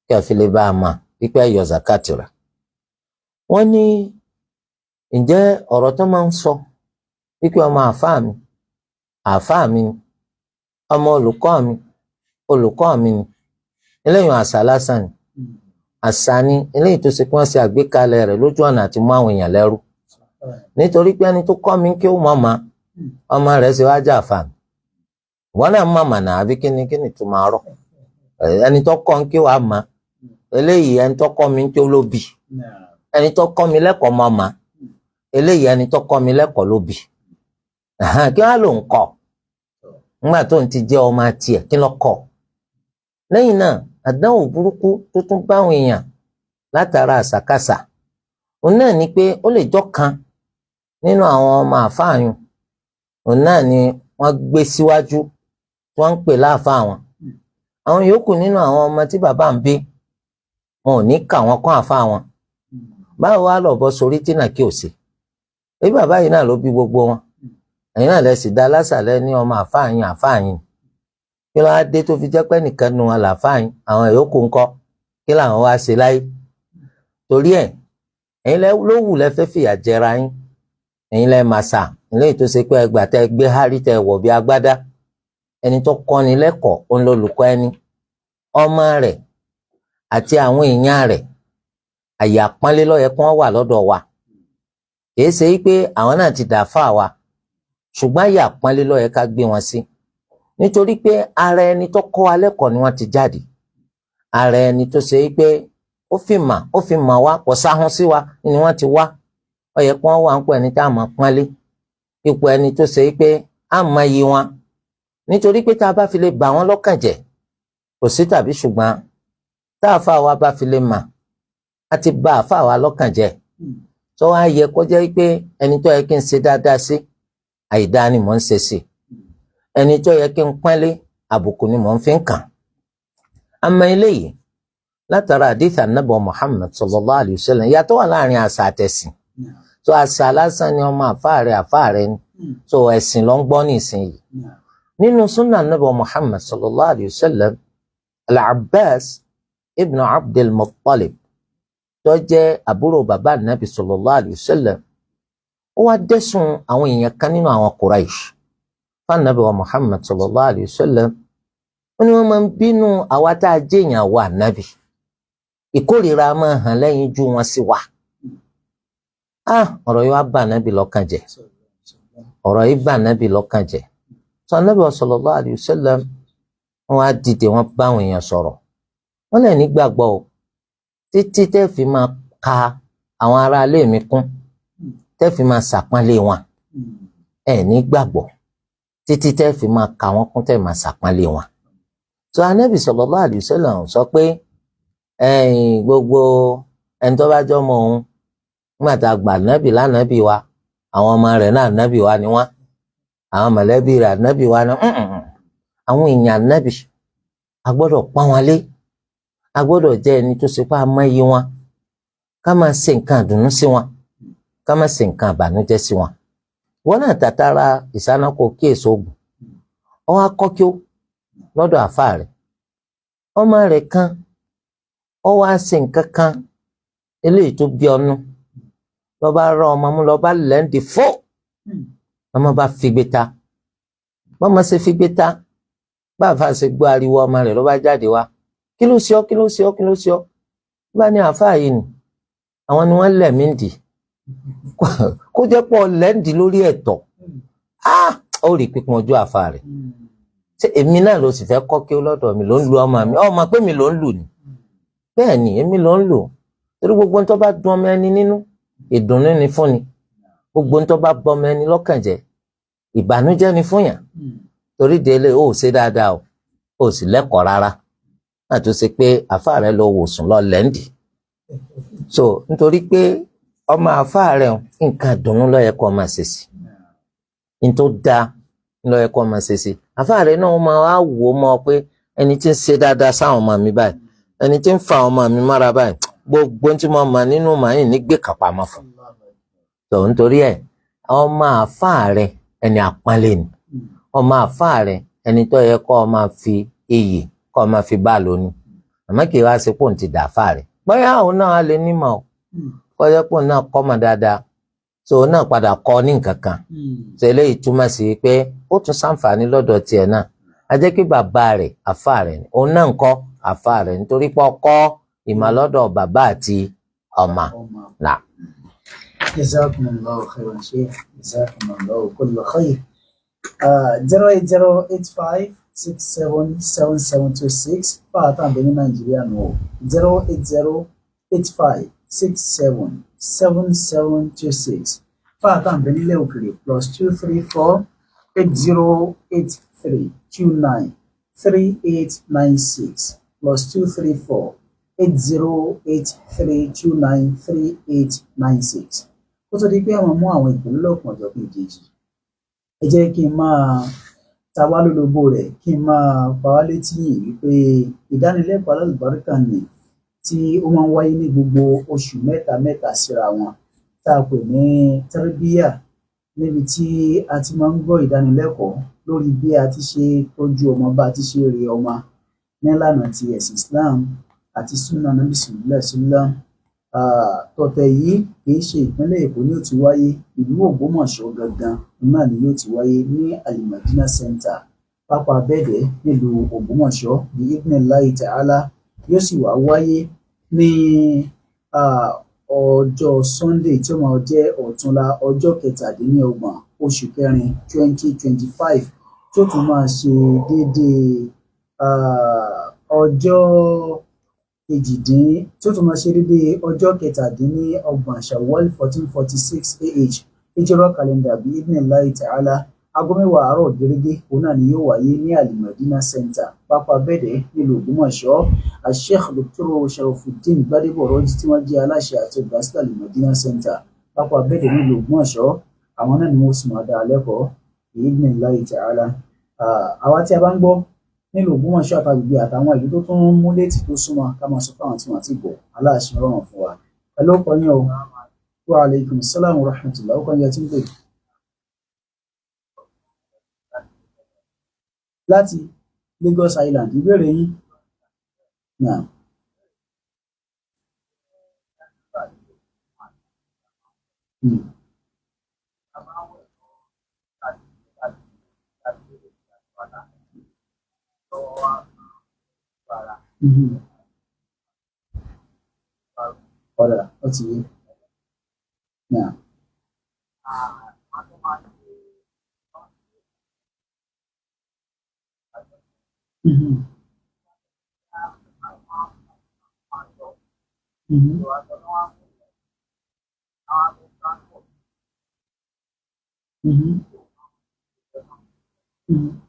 kí ẹ fi lè bá a mọ̀ wípé ẹ yọ zakat rẹ̀. Wọ́n ní ǹjẹ́ ọ̀rọ̀ tó máa ń sọ wípé ọmọ àáfàá mi, àáfàá mi ni, ọmọ olùkọ́ mi, olùkọ́ mi ni, eléyìí àṣà lásán ni. Àṣà ni eléyìí tó ṣe pé wọ́n ṣe àgbékalẹ̀ rẹ̀ lójú ọ̀nà àti mú àwọn èèyàn lẹ́rú. Nítorí pé ẹni tó kọ́ mi kí ó mọ̀ ma, ọmọ rẹ̀ ṣe wá jà fà mí. Wọ́n náà mọ̀ mànà àbí kíni kíni tó máa rọ̀. Ẹni tó kọ́ ń kí wàá ma, eléyìí ẹni tó kọ́ mi ń kí ó ló bì. Ẹni tó kọ́ mi lẹ́kọ̀ọ́ mọ̀ ma, eléyìí ẹni tó kọ́ mi lẹ́kọ̀ọ́ ló bì. Kí wọ́n á lò ń kọ́ nígbà tó ń ti jẹ́ ọmọ tiẹ̀, kí ló kọ́? Lẹ́yìn náà, àdánwò burúkú tó tún báwọn èèyàn látara àṣàkáṣà òun náà ni pé ó lè jọ́ kan nínú àwọn ọmọ àfáàyàn, òun náà ni wọ́n gbé síwájú tí wọ́n ń pè láàfáà wọn. Àwọn yòókù nínú àwọn ọmọ tí bàbá ń bí, wọn ò ní kà wọ́n kún àfáà wọn. Báwo wá lọ bọ́ sórí tínà kí ò sí? Bí bàbá yìí náà ló bí gbogbo wọn, ẹ̀yin náà lẹ sì dá lásàlẹ̀ ní ọmọ àfáà yín, àfáà yín. Kí ló wá dé tó fi jẹ́ pé nìkan nu wọn làfáà yín, àwọn yòókù ńkọ́, kí làwọn wá ṣe láyé? Torí ẹ̀, ẹ̀yin ló wù lẹ fẹ́ fìyà jẹra yín, ẹ̀yin lẹ máa sà eléyìí tó ṣe pé ẹgbà tẹ gbé hárí tẹ wọ̀ bí agbádá. Ẹni tó kọ́ni lẹ́kọ̀ọ́ òun lolùkọ́ ẹni, ọmọ rẹ̀ àti àwọn èèyàn rẹ̀ àyè àpọ́nlé ló yẹ kí wọ́n wà lọ́dọ̀ wa. Kìí ṣe pé àwọn náà ti dàáfà wa, ṣùgbọ́n àyè àpọ́nlé ló yẹ ká gbé wọn sí. Nítorí pé ara ẹni tó kọ́ wa lẹ́kọ̀ọ́ ni wọ́n ti jáde. Ara ẹni tó ṣe pé ó fi mà wá, kò sáhun sí wa ni wọ́n ti wá. Ó yẹ kí wọ́n wà ń pọ̀ ẹni tá a máa pọ́nlé, ipò ẹni tó ṣe pé a máa yí wọn. Nítorí pé tá a bá fi lè bà wọ́n lọ́kàn jẹ́, kò sí tàbí ṣùgbọ́n tá a fà wá bá fi lè mà, a ti bà àfà wa lọ́kàn jẹ́. Tó wá yẹ kó jẹ́ pé ẹni tó yẹ kí n ṣe dáadáa sí, àìdáa ni mò ń ṣe sí. Ẹni tó yẹ kí n pọ́nlé, àbùkù ni mò ń fi ń kàn. Àmọ́ eléyìí látara àdìsí ànábì Muhammad sallallahu alayhi wa sallam, ìyàtọ̀ wà láàrin àṣà àtẹ̀sìn. So àṣà lásán ni ọmọ àfáà rẹ̀, àfáà rẹ̀ ni. So ẹ̀sìn ló ń gbọ́ ní ìsinyìí. Nínú súnà ànábì Muhammad sallallahu alayhi wa sallam, Al-Abbas ibn Abdul Muttalib tó jẹ́ àbúrò bàbá ànábì sallallahu alayhi wa sallam, ó wá dẹ́sùn àwọn èèyàn kan nínú àwọn Quraysh fanabi wa Muhammad sallallahu alayhi wa sallam. Ó ní wọ́n máa ń bínú àwa tá a jẹ́ èèyàn wa ànábì, ìkórìíra máa hàn lẹ́yìn ju wọn sí wa. Ọ̀rọ̀ yìí wá bà ànábì lọ́kàn jẹ́, ọ̀rọ̀ yìí bà ànábì lọ́kàn jẹ́. Sọ ànábì wa sallallahu alayhi wa sallam Wọ́n á dìde, wọ́n bá àwọn èèyàn sọ̀rọ̀, wọ́n lè ní gbàgbọ́ o títí tẹ́ fi máa ka àwọn aráalé mi kún, tẹ́ fi máa ṣàpọ́nlé wọn. Ẹ ní gbàgbọ́ títí tẹ́ fi máa ka wọn kún, tẹ́ máa ṣàpọ́nlé wọn. So Ànábì sallallahu alaihi wasallam sọ pé ẹ̀yin gbogbo ẹni tó bá jọ mọ òun nígbà tá a gbà nábì lánàbì wa, àwọn ọmọ rẹ̀ náà nábì wa ni wọ́n, àwọn mọ̀lẹ́bí rẹ̀ nábì wa ni àwọn èèyàn nábì, a gbọ́dọ̀ pọ́n wọn lé, a gbọ́dọ̀ jẹ́ ẹni tó ṣe pé a mọyì wọn, ká máa ṣe nǹkan àdùnnú sí wọn, ká máa ṣe nǹkan àbànújẹ́ sí wọn. Wọn náà tàtàrà ìsánákó kí èso oògùn wọn á kọ́ kí ó lọ́dọ̀ àfa rẹ̀, ọmọ rẹ̀ kan ó wá ṣe nǹkan kan eléyìí tó bí ọnu, lọ́ba rọ ọmọ mú, lọ́ba lẹ́ǹdì fó, ọmọ bá figbe ta, bọ́mọ ṣe figbe ta, báfa ṣe gbọ́ ariwo ọmọ rẹ̀ lọ́ba jáde wá, kí ló ṣe ọ́, kí ló ṣe ọ́, kí ló ṣe ọ́? Bá ní àáfàá yìí ni àwọn ni wọ́n lẹ̀ mí dì, kó jẹ́ pọ̀ lẹ́ǹdì lórí ẹ̀tọ́, ó rí pípọn ojú àáfàá rẹ̀. Ṣé èmi náà ló sì fẹ́ kọ́ kí ó lọ́dọ̀ mi ló ń lu ọmọ mi? Ọmọ pé mi ló ń lù ni. Bẹ́ẹ̀ ni èmi ló ń lù, torí gbogbo ń tó bá dùn ọmọ ẹni nínú ìdùnnú ni fún ni, gbogbo ń tó bá bọ ọmọ ẹni lọ́kàn jẹ́ ìbànújẹ́ ni fún yàn. Torí délé ó ṣe dáadáa o, ó sì lẹ́kọ̀ọ́ rárá náà tó ṣe pé àáfàá rẹ lọ wòsàn lọ lẹ́ǹdì. So nítorí pé ọmọ àáfàá rẹ nǹkan ìdùnnú ló yẹ kó máa ṣe sí, ní tó dáa ló yẹ kó máa ṣe sí. Àáfàá rẹ náà máa wá wò ó mọ́ pé ẹni tí ń ṣe dáadáa sáwọn ọmọ mi báyìí, ẹni tí ń fa ọmọ mi mára báyìí, gbogbo tí mo mọ̀ nínú màá yìí ní gbé kápamọ́ fún. Tó nítorí ẹ ọmọ àáfàá rẹ ẹni àpọ́nlé ni, ọmọ àáfàá rẹ ẹni tó yẹ kó máa fi iyì kó máa fi bá lónìí, àmọ́ kì í wá sí pò ń ti dà àáfàá rẹ, bóyá òun náà á lè nímọ̀ o, kọjá pò náà kọ́ mọ̀ dáadáa, tó òun náà padà kọ́ ní nǹkan kan. Tó eléyìí túmọ̀ sí pé ó tún ṣàǹfààní lọ́dọ̀ tiẹ̀ náà, a jẹ́ kí bàbá rẹ̀ àáfàá rẹ̀ òun náà ń kọ́ àáfàá rẹ̀ nítorí pé ọkọ́ ìmọ̀ lọ́dọ̀ bàbá àti ọmọ náà. Jazakumullahu khairan Sheikh, jazakumullahu kulla khair. 08085677726 fáwọn àbẹ̀ ní Nàìjíríà nù o, 08085677726 fáwọn àbẹ̀ nílẹ̀ òkèèrè +234 8083 29 3896 +234 8083 29 3896. Kó tó di pé àwọn mú àwọn ìpínlẹ̀ ọ̀kan ọ̀jọ̀kan ìjèjì, ẹ jẹ́ kí n máa ta wá lólobó rẹ̀, kí n máa pa wá létí yìí wípé ìdánilẹ́kọ̀ọ́ alálùbáríkà ni tí ó máa ń wáyé ní gbogbo oṣù mẹ́ta mẹ́ta síra wọn tá a pè ní tarbiyah, níbi tí a ti máa ń gbọ́ ìdánilẹ́kọ̀ọ́ lórí bí a ti ṣe tọ́jú ọmọ, bá a ti ṣe rè ọmọ nílànà ti ẹ̀sìn Islam àti sunnah Nabi sallallahu alaihi wasallam. Tọ̀tẹ̀ yìí kì í ṣe ìpínlẹ̀ Èkó ni ó ti wáyé, ìlú Ògbómọ̀ṣọ́ gangan náà ni yóò ti wáyé ní Al-Madina Center, Pápá Abẹ́dẹ̀ nílùú Ògbómọ̀ṣọ́ bí idhnillahi ta'ala. Yóò sì wá wáyé ní ọjọ́ Sunday tí ó máa jẹ́ ọ̀túnla ọjọ́ 27 oṣù kẹrin 2025, tó tún máa ṣe déédéé ọjọ́ kejìdín tí ó tún máa ṣe déédéé ọjọ́ 27 Shawwal 1446 AH Hijrah calendar bí idhnillahi ta'ala. Aago 10 àárọ̀ gẹ́gẹ́ òun náà ni yóò wáyé ní Al-Madina Center, Pápá Abẹ́dẹ̀ nílùú Ògbómọ̀ṣọ́. Sheikh Dr. Sharafuddin Gbadebo Rọ́jí tí wọ́n jẹ́ aláṣẹ àti olùdásílẹ̀ Al-Madina Center, Pápá Abẹ́dẹ̀ nílùú Ògbómọ̀ṣọ́, àwọn náà ni wọ́n sì máa dá a lẹ́kọ̀ọ́ bí idhnillahi ta'ala. Àwa tí a bá ń gbọ́ nílùú Ògbómọ̀ṣọ́ àtàgbègbè àtàwọn ìlú tó tún mú létí tó súnmọ́, ká máa sọ fáwọn tí wọ́n ti gbọ́, aláàṣẹ rọrùn fún wa. Ẹ ló kọ yín o. Wa alaikum salam wa rahmatullah. Ó kọ́ yín ẹ tí ń pè. Láti Lagos Island, ìbéèrè yín. Náà. Ọ̀dà, ó ti yé. Náà. Mhm. Mhm. Mhm. Mhm.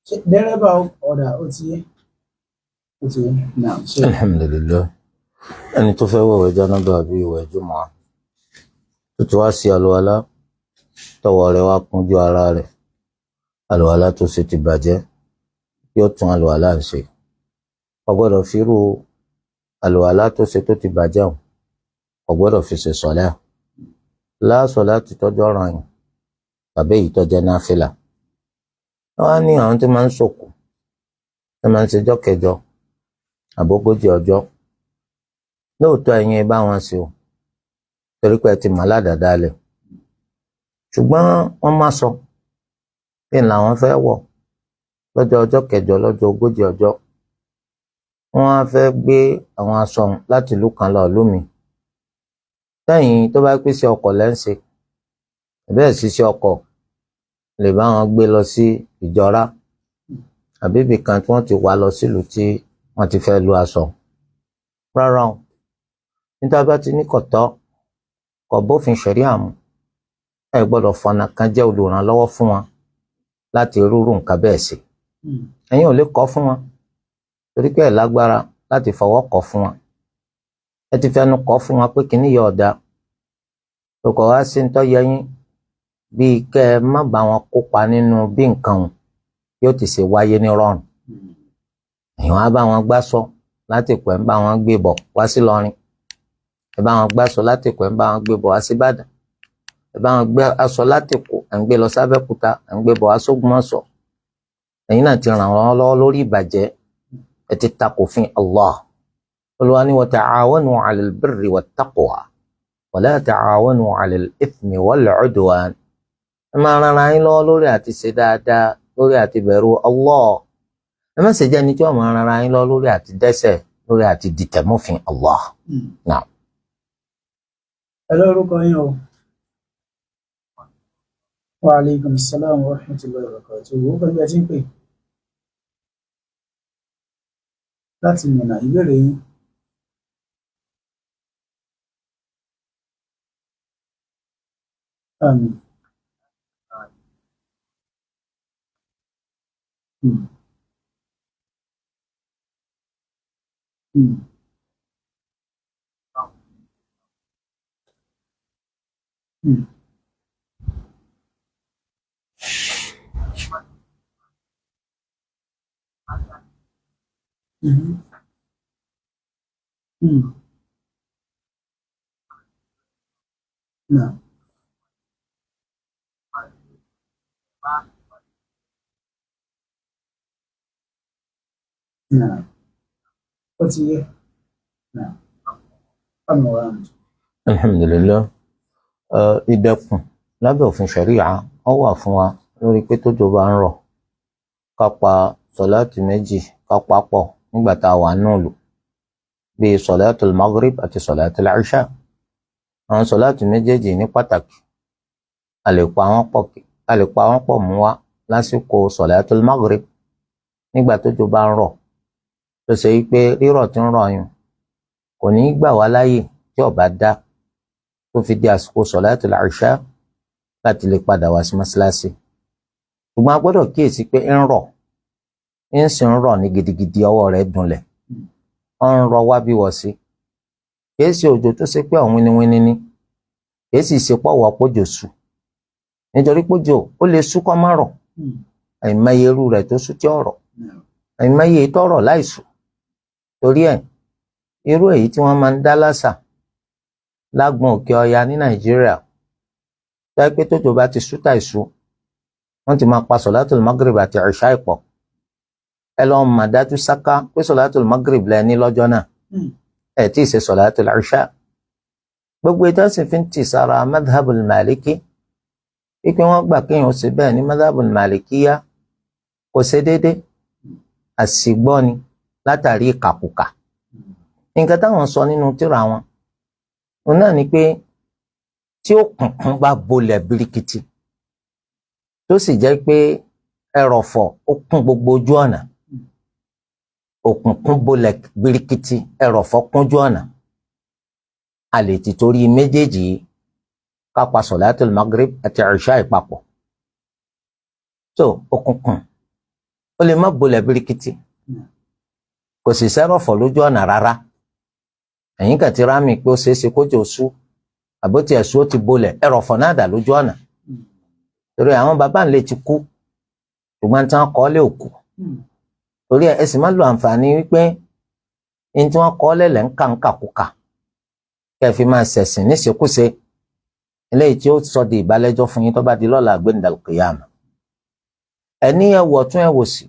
Ṣé dẹ́rẹ́bà ọ̀dà ó ti yé, ó ti yé náà ṣe. Alhamdulilayi, ẹni tó fẹ́ wẹ̀wẹ̀ jánábà àbí ìwẹ̀ jùmọ̀ tó ti wá sí àlùwàlá, tọwọ́ rẹ̀ wá kúnjú ara rẹ̀, àlùwàlá tó ṣe ti bàjẹ́, yóò tún àlùwàlá ń ṣe. Kò gbọ́dọ̀ fi irú àlùwàlá tó ṣe tó ti bàjẹ́ hàn, kò gbọ́dọ̀ fi ṣe sọ̀lá láàsọ̀ láti tọ́jú ọ̀ràn yìí tàbí èyí tó jẹ́ náfìlà. Wọ́n á ní àwọn tí máa ń sòkò, tí máa ń ṣe jọ́ kẹjọ àbógójì ọjọ́. Lóòótọ́ ẹ̀yin ẹ bá wọn ṣe o, torí pé ẹ ti mọ̀ aládàáda lẹ̀, ṣùgbọ́n wọ́n má sọ kí n làwọn fẹ́ wọ̀ lọ́jọ́ ọjọ́ kẹjọ, lọ́jọ́ ogójì ọjọ́. Wọ́n á fẹ́ gbé àwọn aṣọ ọ̀hún láti ìlú kan lọ ìlú mi. Lẹ́yìn tó bá pèsè ọkọ̀ lẹ́ǹṣe bẹ́ẹ̀ ṣiṣẹ́ ọkọ̀ lè bá wọn gbé lọ sí ìjọra àbí ibì kan tí wọ́n ti wá lọ sílùú tí wọ́n ti fẹ́ lu aṣọ. Rárá o, níta bá ti ní kọ̀tọ́, kò bófin ṣẹ̀ríà mu, ẹ gbọ́dọ̀ fọ̀nà kan jẹ́ olùrànlọ́wọ́ fún wọn láti rúrú nǹkan bẹ́ẹ̀ sí. Ẹ̀yin ò lè kọ́ fún wọn torí pé ẹ lágbára láti fọwọ́ kọ́ fún wọn. Ẹ ti fẹnu kọ́ fún wọn pé kíní yọ ọ̀dà tòkọ̀ wá sí ń tọ́yẹ yín bíi kẹ́ ẹ má bá wọn kópa nínú bí nǹkan òun yóò ti ṣe wáyé ní rọrùn. Èèyàn á bá wọn gbá sọ láti pẹ́ ń bá wọn gbé bọ̀ wá sí Ìlọrin, ẹ bá wọn gbá sọ láti pẹ́ ń bá wọn gbé bọ̀ wá sí Ìbàdàn, ẹ bá wọn gbé aṣọ láti Èkó ẹ̀ ń gbé lọ sábẹ́kúta, ẹ̀ ń gbé bọ̀ wá sógbómọ̀ṣọ́. Ẹ̀yin náà ti ràn wọ́n lọ́wọ́ lórí ìbàjẹ́, ẹ ti takò fún Allah. Olúwa ní wa ta'awanu 'ala al-birri wat-taqwa wa la ta'awanu 'ala al-ithmi wal-'udwan. Ẹ máa ran ara yín lọ́wọ́ lórí àti ṣe dáadáa, lórí àti bẹ̀rù Allah. Ẹ má ṣe jẹ́ ẹni tí wọ́n máa ran ara yín lọ́wọ́ lórí àti dẹ́ṣẹ̀, lórí àti dìtẹ̀mọ́fin Allah. Naam. Ẹ lórúkọ yín o. Wa aleykum salaam wa rahmatullahi wa barakatuh. Owó kan bí ẹ ti ń pè láti Mìnà, ìbéèrè yín. Àmín. Mm. Mm. Mm. Mhm. Mm. Naam. Naam. Ó ti yé. Naam. Àmì wa àmì. Alhamdulillah, ìdẹ̀kùn lábẹ́ òfin ṣẹ̀ríà ó wà fún wa lórí pé tójò bá ń rọ̀ ká pa sọ̀láàtì méjì ká pa pọ̀ nígbà tá a wà nùlù, bíi sọ̀láàtì maghrib àti sọ̀láàtì ìṣà. Àwọn sọ̀láàtì méjèèjì ní pàtàkì, a lè pa wọ́n pọ̀, a lè pa wọ́n pọ̀ mú wa lásìkò sọ̀láàtì maghrib nígbà tójò bá ń rọ̀, tó ṣe wípé rírọ̀ tí ń rọ̀ yùn kò ní í gbà wá láàyè tí ó bá dá tó fi di àsìkò sọ̀láàtì ìṣà láti lè padà wá sí mọ́ṣáláṣí. Ṣùgbọ́n a gbọ́dọ̀ kíyèsí pé ń rọ̀, ń sì ń rọ̀ ní gidigidi, ọwọ́ rẹ̀ dunlẹ̀, ó ń rọ wá bí wọ̀ sí. Kìí ṣe òjò tó ṣe pé ọ̀hún winiwini ni, kìí sì ṣe pọ̀wọ́ pójò sú, nítorí pójò ó lè sú kó má rọ̀. Àìmọye irú rẹ̀ tó sú tí ó rọ̀, àìmọye tó rọ̀ láìsú. Torí ẹ̀, irú èyí tí wọ́n máa ń dá lásà lágbọn òkè ọya ní Nàìjíríà, tó yẹ pé tójò bá ti sú tàìsú, wọ́n ti máa pa sọ̀látùl magrib àti ìṣá ìpọ̀. Ẹ lọ mà dájú sáká pé sọ̀látùl magrib lẹ ní lọ́jọ́ náà, ẹ tí ì ṣe sọ̀látùl ìṣá. Gbogbo ìtàn sì fi ń tì sára madhabul maliki, wípé wọ́n gbà kéèyàn ṣe bẹ́ẹ̀ ní madhabul malikiya, kò ṣe déédé, àṣìgbọ́ ni látàrí ìkàkùkà. Nǹkan táwọn sọ nínú tírà wọn òun náà ni pé tí òkùnkùn bá bolẹ̀ birikiti, tó sì jẹ́ pé ẹrọ̀fọ̀ ó kún gbogbo ojú ọ̀nà, òkùnkùn bolẹ̀ birikiti, ẹrọ̀fọ̀ kúnjú ọ̀nà, a lè ti torí méjèèjì ká pa sọ̀látul magrib àti ìṣá ìpapọ̀. So òkùnkùn ó lè má bolẹ̀ birikiti, kò sì sẹ́rọ̀fọ̀ lójú ọ̀nà rárá, ẹ̀yìn kàti rámì pé ó ṣeéṣe kójò sú àbótí ẹ̀sùn ó ti bolẹ̀, ẹrọ̀fọ̀ náà dà lójú ọ̀nà. Torí àwọn bàbá ńlẹ̀ ti kú, ṣùgbọ́n tí wọ́n kọ́ lé òkú. Torí ẹ sì má lo àǹfààní wípé ní tí wọ́n kọ́ lẹ̀lẹ̀ ń kà ń kàkúkà kẹ́ ẹ fi máa ṣẹ̀sìn níṣekúṣe, eléyìí tí ó sọ di ìbálẹ́jọ́ fún yín tó bá di lọ́la àgbéǹdàlùkìyàmù. Ẹni ẹ wọ̀ tún ẹ wò sí,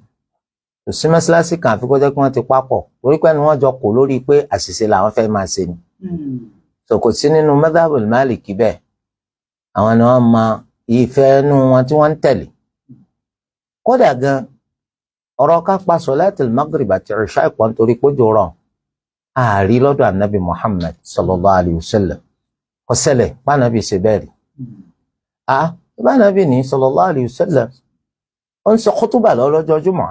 kò sí mọ́ṣáláṣí kan àfi kó jẹ́ kí wọ́n ti papọ̀, torí pé ni wọ́n jọ kò lórí pé àṣìṣe làwọn fẹ́ máa ṣe ni. So kò sí nínú madhabul Maliki bẹ́ẹ̀, àwọn ni wọ́n mọ ìfẹ́ inú wọn tí wọ́n ń tẹ̀lé. Kódà gan ọ̀rọ̀ ká pa sọ̀láàtì magrib àti ìṣá ìpọ̀ nítorí pójò rọ̀ ààrí lọ́dọ̀ ànábì Muhammad sallallahu alayhi wa sallam, kò ṣẹlẹ̀ pànàbì ṣe bẹ́ẹ̀ rí. Bànàbì ní sallallahu alayhi wa sallam ó ń sọ kútúbà lọ́jọ́ jùmọ̀,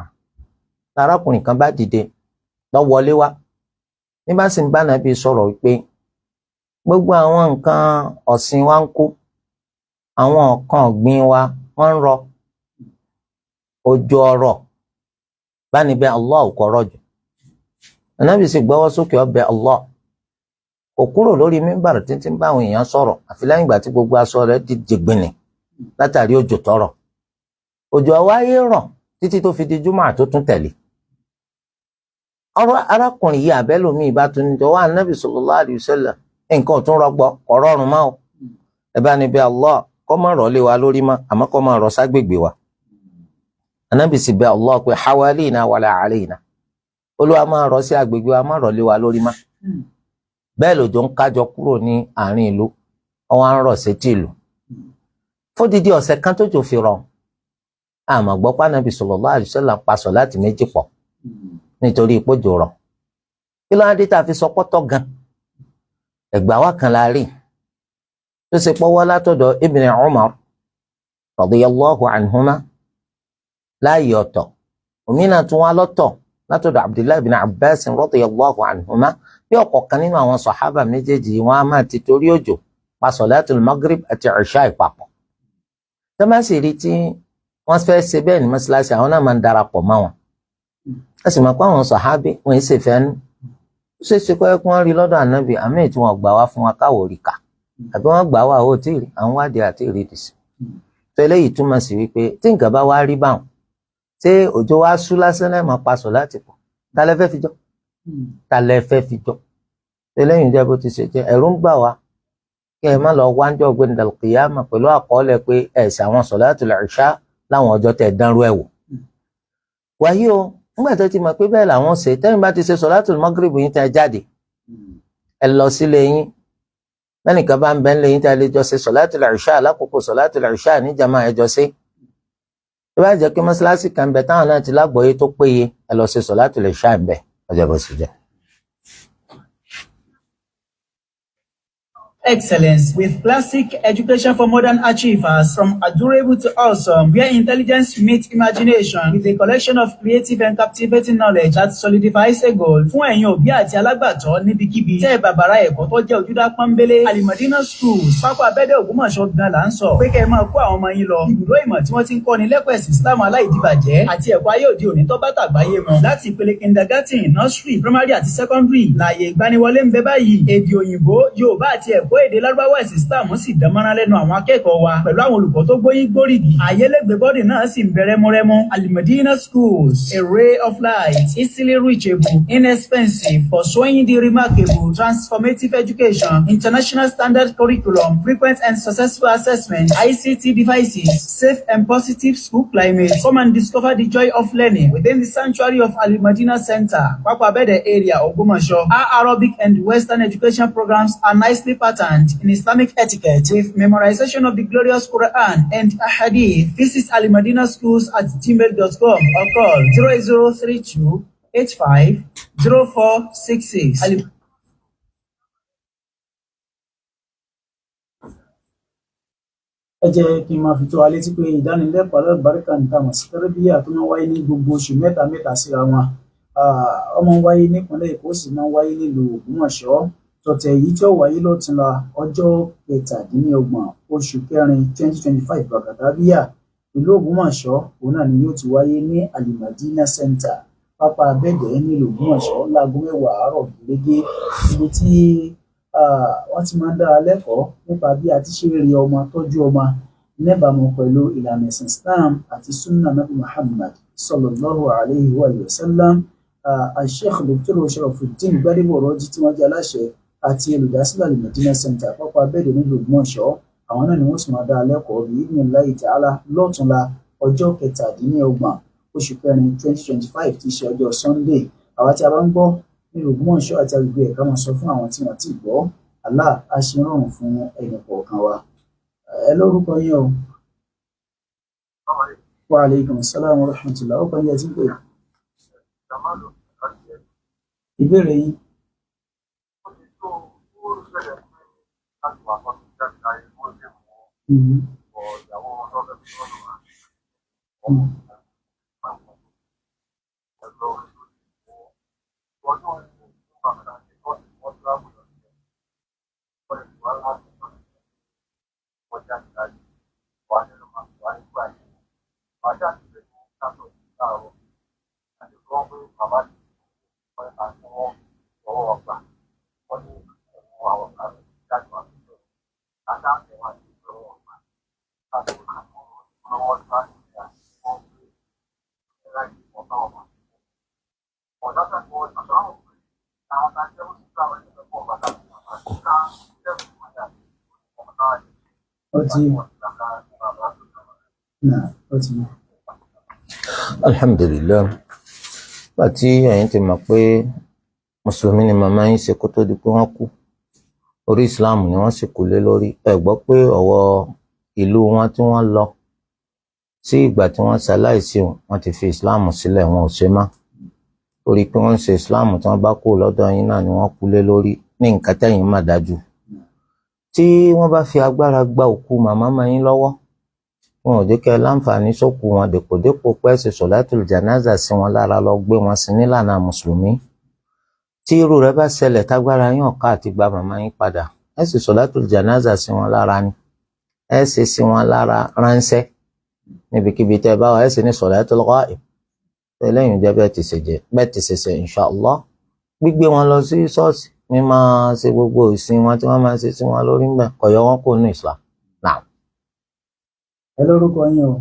arákùnrin kan bá dìde lọ wọlé wá, ní bá sì ń bànàbì sọ̀rọ̀ pé gbogbo àwọn nǹkan ọ̀sìn wa ń kú, àwọn nǹkan ọ̀gbìn wa wọ́n ń rọ, òjò ọ̀rọ̀ báni bẹ Allah kò rọ̀jò. Ànábì sì gbọ́wọ́ sókè ọbẹ̀ Allah, kò kúrò lórí mímbàrà títí bá àwọn èèyàn sọ̀rọ̀ àfi lẹ́yìn ìgbà tí gbogbo aṣọ rẹ̀ di jìgbìnì látàrí òjò tọrọ. Òjò àwáyé rọ̀ títí tó fi di júmọ̀ tó tún tẹ̀lé. Ọ̀rọ̀ arákùnrin yìí àbẹ́lòmíì bá tún níjọ wá Ànábì sallallahu alaihi wasallam, nǹkan ò tún rọgbọ, kò rọrùn mọ́ o. Ẹ bá ní bẹ Allah kó má rọ̀ lé wa lórí mọ́, àmọ́ kó má rọ̀ ságbègbè wa. Ànábì sì bẹ Allah pé hawalina wala alayna, Olúwa máa rọ̀ sí agbègbè wa, máa rọ̀ lé wa lórí mọ́. Bẹ́ẹ̀ lòjò ń kájọ kúrò ní àárín ìlú, wọ́n á ń rọ̀ sétí ìlú fódìdí ọ̀sẹ̀ kan tó jò fi rọ̀. Àmọ́ gbọ́ pé Ànábì sallallahu alaihi wasallam pa sọ̀láàtì méjì pọ̀ nítorí ìpòjò rọ̀. Kí ló dé tá a fi sọ pọ́tọ́ gan? Ẹ̀gbà wa kan la rí tó ṣe pọ́wọ́ látọ̀dọ̀ Ibn Umar radiyallahu anhuma láàyè ọ̀tọ̀, òmìnira tún wá lọ́tọ̀ látọ̀dọ̀ Abdullahi ibn Abbas radiyallahu anhuma, bí ọ̀kọ̀ọ̀kan nínú àwọn sàhábà méjèèjì wọn a máa ti torí òjò pa sọ̀látul Maghrib àti ìṣá ìpapọ̀. Tẹ́másì rí tí wọ́n fẹ́ ṣe bẹ́ẹ̀ ní mọ́ṣáláṣí, àwọn náà máa ń darapọ̀ mọ́ wọn. A sì mọ̀ pé àwọn sàhábì wọn yìí ṣèfẹ́ nú. Ó ṣeé ṣe kọ́ ẹ kí wọ́n rí lọ́dọ̀ ànábì àmì tí wọ́n gbà wá fún wa káwọ́ rí kà, àbí wọ́n gbà wá ó tí ì rí àwọn wádìí àti ìrídìí sí. Tó eléyìí túmọ̀ sí wípé tí nǹkan bá wá rí báwọn, ṣé òjò wá sú lásán náà máa pa sọ̀láàtì pọ̀? Ta lẹ fẹ́ fi jọ? Ta lẹ fẹ́ fi jọ? Eléyìí jẹ́ bó ti ṣe jẹ́. Ẹ̀rù ń bà wá kí ẹ má lọ wájọ́ gbẹ̀ndàlùkìyàmà pẹ̀lú àkọọ́lẹ̀ pé ẹ̀ ṣe àwọn sọ̀láàtùl ìṣá láwọn ọjọ́ tẹ̀ dánrú ẹ̀ wò. Wàyí o, nígbà tó ti mọ̀ pé bẹ́ẹ̀ làwọn ṣe, tẹ́yìn bá ti ṣe sọ̀láàtùl mọ́gìrìbù yín tẹ́ jáde, ẹ lọ sílé yín, lẹ́nìkan bá ń bẹ́ ńlé yín tẹ́ lè jọ ṣe sọ̀láàtùl ìṣá lákòókò sọ̀láàtùl ìṣá níjàmá ẹ jọ ṣe. Tó bá jẹ́ pé mọ́ṣáláṣí kan bẹ táwọn náà ti lágbọ̀ọ́yé tó péye, ẹ lọ ṣe sọ̀láàtùl ìṣá ń bẹ, ọjọ́ bó ṣe jẹ́. Excellence with classic education for modern achievers, from adorable to awesome, where intelligence meets imagination with a collection of creative and captivating knowledge that solidifies a goal. Fún ẹ̀yin òbí àti alágbàtọ́ níbikíbi tẹ́ ẹ bàbàrà ẹ̀kọ́ tó jẹ́ ojúdá pọ́nbélé, Alimadina Schools, Pápá Abẹ́dẹ̀ Ògbómọ̀ṣọ́ gan là ń sọ pé kẹ́ ẹ máa kó àwọn ọmọ yín lọ. Ibùdó ìmọ̀ tí wọ́n ti ń kọ́ni lẹ́kọ̀ọ́ ẹ̀sìn Islam aláìdíbàjẹ́ àti ẹ̀kọ́ ayé òde òní tó bá tàgbáyé mu. Láti ìpele kindergarten, nursery, primary àti secondary, láàyè ìgbaniwọlé ń bẹ báyìí. Èdè òyìnbó, Yorùbá àti ẹ̀kọ́ èdè Lárúbáwá ẹ̀sìn Islam sì dánmọ́rán lẹ́nu àwọn akẹ́kọ̀ọ́ wa pẹ̀lú àwọn olùkọ́ tó gbóyìn gbóríyìn. Àyẹlẹ́gbẹ́ bọ́dì náà sì ń bẹ rẹ́múrẹ́mú. Alimadina Schools, a ray of light, easily reachable, inexpensive, pursuing the remarkable, transformative education, international standard curriculum, frequent and successful assessment, ICT devices, safe and positive school climate. Come and discover the joy of learning within the sanctuary of Alimadina Center, Papa Abede area, Ogbomoso. Our Arabic and Western education programs are nicely patterned in Islamic etiquette with memorization of the glorious Quran and Ahadith. Visit alimadinaschools@gmail.com or call 0032 85 0466. Ẹ Ẹ jẹ́ kí n máa fi tó wa létí pé ìdánilẹ́kọ̀ọ́ alálùbáríkà ní tá a mọ̀ sí tẹ́rẹ́bíyà tó máa ń wáyé ní gbogbo oṣù mẹ́ta mẹ́ta síra wọn. Ó máa ń wáyé nípínlẹ̀ Èkó, ó sì máa ń wáyé nílùú Ògbómọ̀ṣọ́. Tọ̀tẹ̀ yìí tí ó wáyé lọ́túnla ọjọ́ 27 oṣù kẹrin 2025 Bàkàtàbíyà, ìlú Ògbómọ̀ṣọ́, òun náà ni yóò ti wáyé ní Alimadina Center, Pápá Abẹ́dẹ̀ nílùú Ògbómọ̀ṣọ́ láago 10 àárọ̀ gẹ́gẹ́, ibi tí wọ́n ti máa ń dára lẹ́kọ̀ọ́ nípa bí a ti ṣe rí ọmọ tọ́jú ọmọ níbàámu pẹ̀lú ìlànà ẹ̀sìn Islam àti Sunnah Nabi Muhammad sallallahu alayhi wa sallam. Sheikh Dr. Sharafuddin Gbadebo Rọ́jí tí wọ́n jẹ́ aláṣẹ àti olùdásílẹ̀ Alimadina Center, Pápá Abẹ́dẹ̀ nílùú Ògbómọ̀ṣọ́, àwọn náà ni wọ́n sì máa dára lẹ́kọ̀ọ́ bí idhnillahi ta'ala lọ́túnla ọjọ́ 27 oṣù kẹrin 2025 tí í ṣe ọjọ́ Sunday. Àwa tí a bá ń gbọ́ nílùú Ògbómọ̀ṣọ́ àti agbègbè ẹ̀ka máa sọ fún àwọn tí wọ́n ti gbọ́. Allah á ṣe rọrùn fún ẹnì kọ̀ọ̀kan wa. Ẹ lórúkọ yín o. Wa alaikum salaam wa rahmatullah. Ó kàn yín ẹ ti ń pè. Ìbéèrè yín. Mhm. Mhm. Ó ti náà ó ti. Alhamdulilayi, bàtí ẹ̀yin ti mọ̀ pé mùsùlùmí ni màmá yín ṣe kó tó di pé wọ́n kú, orí islam ni wọ́n sì kú lé lórí. Ẹ gbọ́ pé ọ̀wọ́ ìlú wọn tí wọ́n lọ sí ìgbà tí wọ́n ṣaláìsí, wọn ti fi islam sílẹ̀, wọn ò ṣe mọ́. Torí pé wọ́n ń ṣe islam tí wọ́n bá kú lọ́dọ̀ yín náà ni wọ́n kú lé lórí ní nǹkan tẹ̀yin mà dájú. Tí wọ́n bá fi agbára gba òkú màmá máa yín lọ́wọ́, wọn ò jẹ́ kẹ́ ẹ láǹfààní sókù wọn dèpòdépò pé ṣe sọ̀látùl jánásà sí wọn lára lọ gbé wọn sí nílànà mùsùlùmí. Tí irú rẹ̀ bá ṣẹlẹ̀ tágbára yín ọ̀ka àti gba màmá yín padà, ẹ sì sọ̀látùl jánásà sí wọn lára ni, ẹ ṣe sí wọn lára ránṣẹ́ níbikíbi tẹ́ ẹ bá wà, ẹ sì ní sọ̀látùl ghaib. Ẹlẹ́yìn jẹ́ bẹ́ẹ̀ ti ṣe jẹ́ bẹ́ẹ̀ ti ṣe ṣe inṣàlá. Gbígbé wọn lọ sí ṣọ́ọ̀ṣì ní máa ṣe gbogbo ìsìn wọn tí wọ́n máa ṣe sí wọn lórí ńgbà kọ̀yọ́ wọn kò ní Islam. Naam. Ẹ lórúkọ yín o.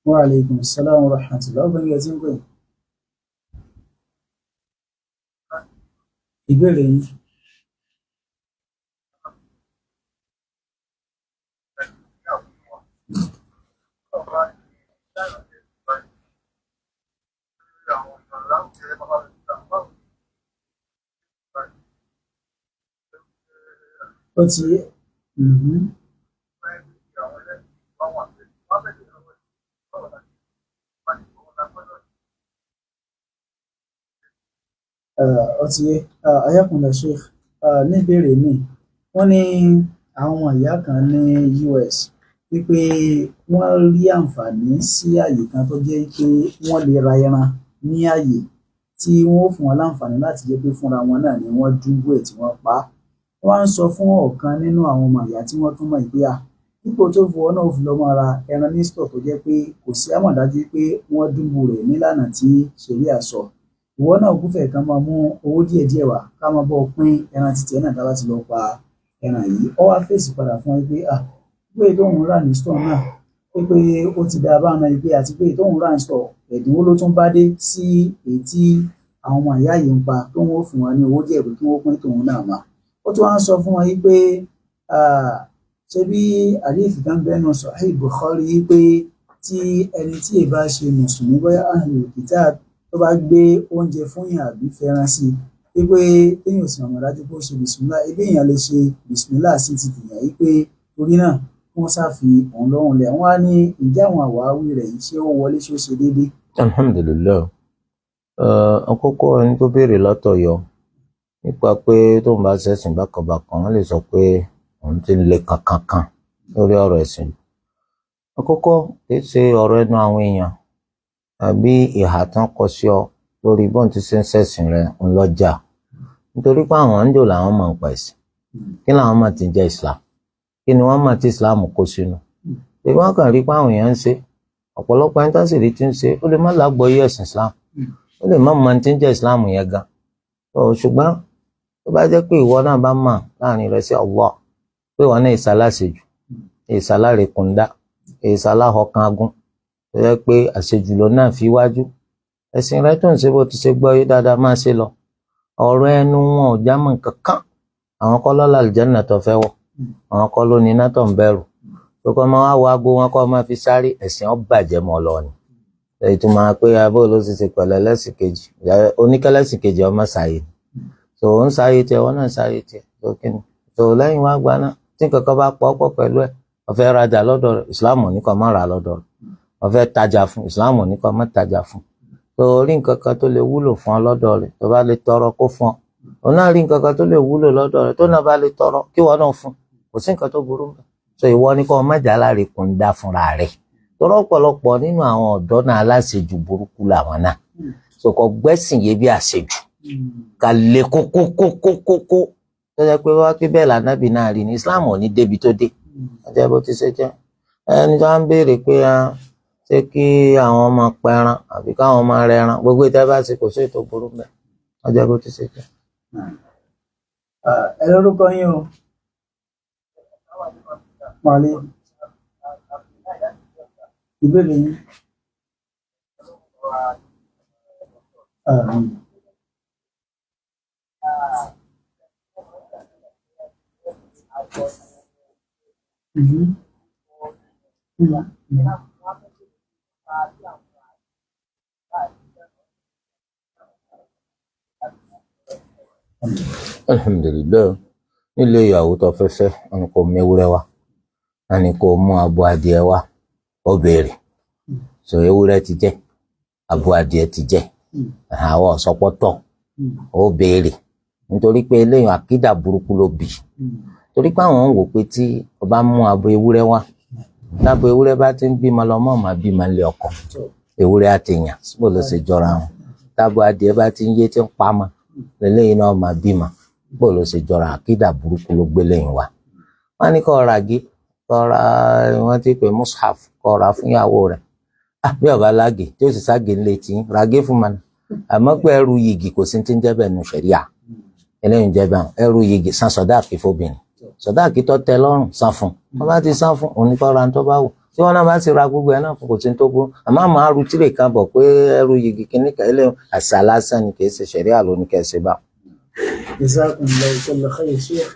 Wa alaikum salaam wa rahmatullah. Ó gbẹ́ngẹ́ tí ń pè. Ìbéèrè yín. Ó ti. Mhm. Ó ti yé. Ayakunle Sheikh, ní ìbéèrè mi, wọ́n ní àwọn ìyá kan ní US wípé wọ́n rí àǹfààní sí àyè kan tó jẹ́ pé wọ́n lè ra ẹran ní àyè tí wọ́n ó fún wọn láǹfààní láti jẹ́ pé fúnra wọn náà ni wọ́n dúnbú ẹ̀ tí wọ́n pa á. Wọ́n á ń sọ fún ọ̀kan nínú àwọn ọmọ ìyá tí wọ́n tún mọ̀ pé à dípò tó fún ọ náà ó fi lọ máa ra ẹran ní stọ̀ tó jẹ́ pé kò sí àmọ̀dájú pé wọ́n dúnbú rẹ̀ nílànà tí ṣẹ̀ríà sọ. Ìwọ náà kúfẹ̀ẹ́ kan máa mú owó díẹ̀díẹ̀ wá ká máa bọ́ pín ẹran títí ẹ̀ náà tá bá ti lọ pa ẹran yìí. Ó wá fèsì padà fún ẹ pé à pé tóun rà ní stọ̀ náà pé ó ti dáa báwọn náà pé àti pé tóun rà ní stọ̀ ẹ̀dínwó ló tún bá dé sí èyí tí àwọn ọmọ ìyá yìí ń pa tóun ó fún wọn ní owó díẹ̀ pé kí wọ́n pín tòun náà mà. Ó tún wá ń sọ fún wọn yìí pé ṣé bí àdéhìí kan bẹ́ẹ̀ nù Sahih Bukhari yìí pé tí ẹni tí ì bá ṣe mùsùlùmí bóyá ahlul kitab tó bá gbé oúnjẹ fún yàn àbí fẹ́ràn sí i wípé téèyàn ò sì mọ̀ dájú pé ó ṣe bìsímílà, ebi èèyàn lè ṣe bìsímílà sí ti tèèyàn yìí pé torí náà wọ́n ṣàfi òun lọ́rùn lẹ̀. Wọ́n á ní ìjẹ́ àwọn àwáwí rẹ̀ yìí ṣé ó wọlé, ṣé ó ṣe déédéé. Alhamdulilayi, àkọ́kọ́ ẹni tó béèrè látọ̀yọ́ nípa pé tóun bá ṣẹ̀sìn bákanbákan, wọ́n lè sọ pé Òun ti ń le kankankan lórí ọ̀rọ̀ ẹ̀sìn. Àkọ́kọ́, kì í ṣe ọ̀rọ̀ ẹnu àwọn èèyàn àbí ìhà tán kọ sí ọ lórí bọ́n ti ṣe ń ṣẹ̀sìn rẹ ń lọ́jà. Nítorí pé àwọn ń jò làwọn máa ń pa ẹ̀sìn. Kí làwọn máa ti jẹ́ Islam? Kí ni wọ́n máa ti Islam kó sínú? Ṣé wọ́n kàn rí pé àwọn èèyàn ń ṣe? Ọ̀pọ̀lọpọ̀ ẹni tó sì rí ti ń ṣe, ó lè má lágbọ́yé ẹ̀sìn Islam. Ó lè má mọ ti ń jẹ́ Islam yẹn gan. Ṣùgbọ́n tó bá jẹ́ pé ìwọ náà bá mọ̀ láàrin rẹ sí Allah pé ìwọ náà ìsàlàṣejù, ìsàlàrèkúndá, ìsàlàhọkàngún, tó jẹ́ pé àṣejù ló náà fi wájú. Ẹ̀sìn rẹ tó ń ṣe bó ti ṣe gbọ́ yé dáadáa máa ṣe lọ. Ọ̀rọ̀ ẹnu wọn ò já mọ́ nǹkan kan. Àwọn kọ́ lọ́la àlùjánnà tó fẹ́ wọ̀, àwọn kọ́ ló ní iná tó ń bẹ̀rù. Tó kọ́ máa wá wo aago wọn kọ́ máa fi sáré, ẹ̀sìn ó bàjẹ́ mọ́ lọ ni. Èyí tó máa pé abó ló ti ṣe pẹ̀lẹ́ lẹ́sìn kejì, oníkẹ́lẹ́sìn kejì ọmọ ṣàyè. Tó ń ṣàyè tiẹ̀, wọ́n náà ṣàyè tiẹ̀. Tó kí ni? Tó lẹ́yìn wá gbaná tí nǹkan kan bá pọ̀ ọ́ pọ̀ pẹ̀lú ẹ̀, ó fẹ́ rajà lọ́dọ̀ rẹ̀, Ìsìláàmù ní kó má ra lọ́dọ̀ rẹ̀. Ó fẹ́ tajà fún, Ìsìláàmù ní kó má tajà fún. Tó rí nǹkan kan tó lè wúlò fún ọ lọ́dọ̀ rẹ̀, tó bá lè tọrọ kó fún ọ. Òun náà rí nǹkan kan tó lè wúlò lọ́dọ̀ rẹ̀, tó náà bá lè tọrọ kí wọ́n náà fún. Kò sí nǹkan tó burú mbẹ̀. So ìwọ ni kó má jà láre kún dá fúnra rẹ̀. Torí ọ̀pọ̀lọpọ̀ nínú àwọn ọ̀dọ́ náà aláṣejù burúkú làwọn náà. So kò gbẹ́sìn yé bí àṣejù. Ká lè kókókókókókó. Tó jẹ́ pé wá pé bẹ́ẹ̀ lànàbì náà rí ni Islam ò ní débi tó dé. Ọjọ́ bó ti ṣe jẹ́. Ẹni tó ń béèrè pé ṣé kí àwọn ọmọ pẹran àbí káwọn ọmọ rẹran, gbogbo ìtẹ́ bá ṣe kò sí ètò burú mbẹ̀. Ọjọ́ bó ti ṣe jẹ́. Ẹ lórúkọ yín o. Màálé. Ìbéèrè yín. Àmín. Mhm. Mhm. Mhm. Alhamdulilayi, nílé ìyàwó tó fẹ́ fẹ́, wọn ni kò mú ewúrẹ́ wá, wọn ni kò mú abo adìẹ wá, ó béèrè. So ewúrẹ́ ti jẹ́, abo adìẹ ti jẹ́, àwọn ọ̀sọ́pọ̀tọ̀ ó béèrè. Nítorí pé eléyìí àkídà burúkú ló bì. Torí pé àwọn ń wò pé tí o bá mú abo ewúrẹ́ wá, tábo ewúrẹ́ bá ti ń bímọ lọ, mọ́ màá bímọ nílé ọkọ. Ewúrẹ́ àti èèyàn bó ló ṣe jọra wọn. Tábo adìẹ bá ti ń yé tí ń pamọ́, lélẹ́yìn náà máa bímọ. Bó ló ṣe jọra, àkídà burúkú ló gbé lẹ́yìn wa. Wọ́n ní kó ra gé, kó ra wọ́n ti pè mushaf, kó ra fún ìyàwó rẹ̀. Bí ọba lágè tí ó sì ságè ńlẹ̀ tí ragé fún ma. Àmọ́ pé ẹrù yìgì kò sí ti ń jẹ́ bẹ́ẹ̀ nù ṣẹ̀ríà. Eléyìí ń jẹ́ bẹ́ẹ̀, ẹrù yìgì san sọ̀dáàkì fóbìnrin. Sọ̀dáàkì tó tẹ́ lọ́rùn san fún. Wọ́n bá ti san fún, òun ní kó ra tó bá wù. Tí wọ́n náà bá sì ra gbogbo ẹ̀ náà fún, kò sí tó burú. Àmọ́ àmọ́ àrùn tírè kan bọ̀ pé ẹrù yìgì kìíní kan eléyìí àṣà lásán ni, kì í ṣe ṣẹ̀ríà ló ní kẹ́ ẹ ṣe bá. Jazakumullahu kulla khair, Sheikh.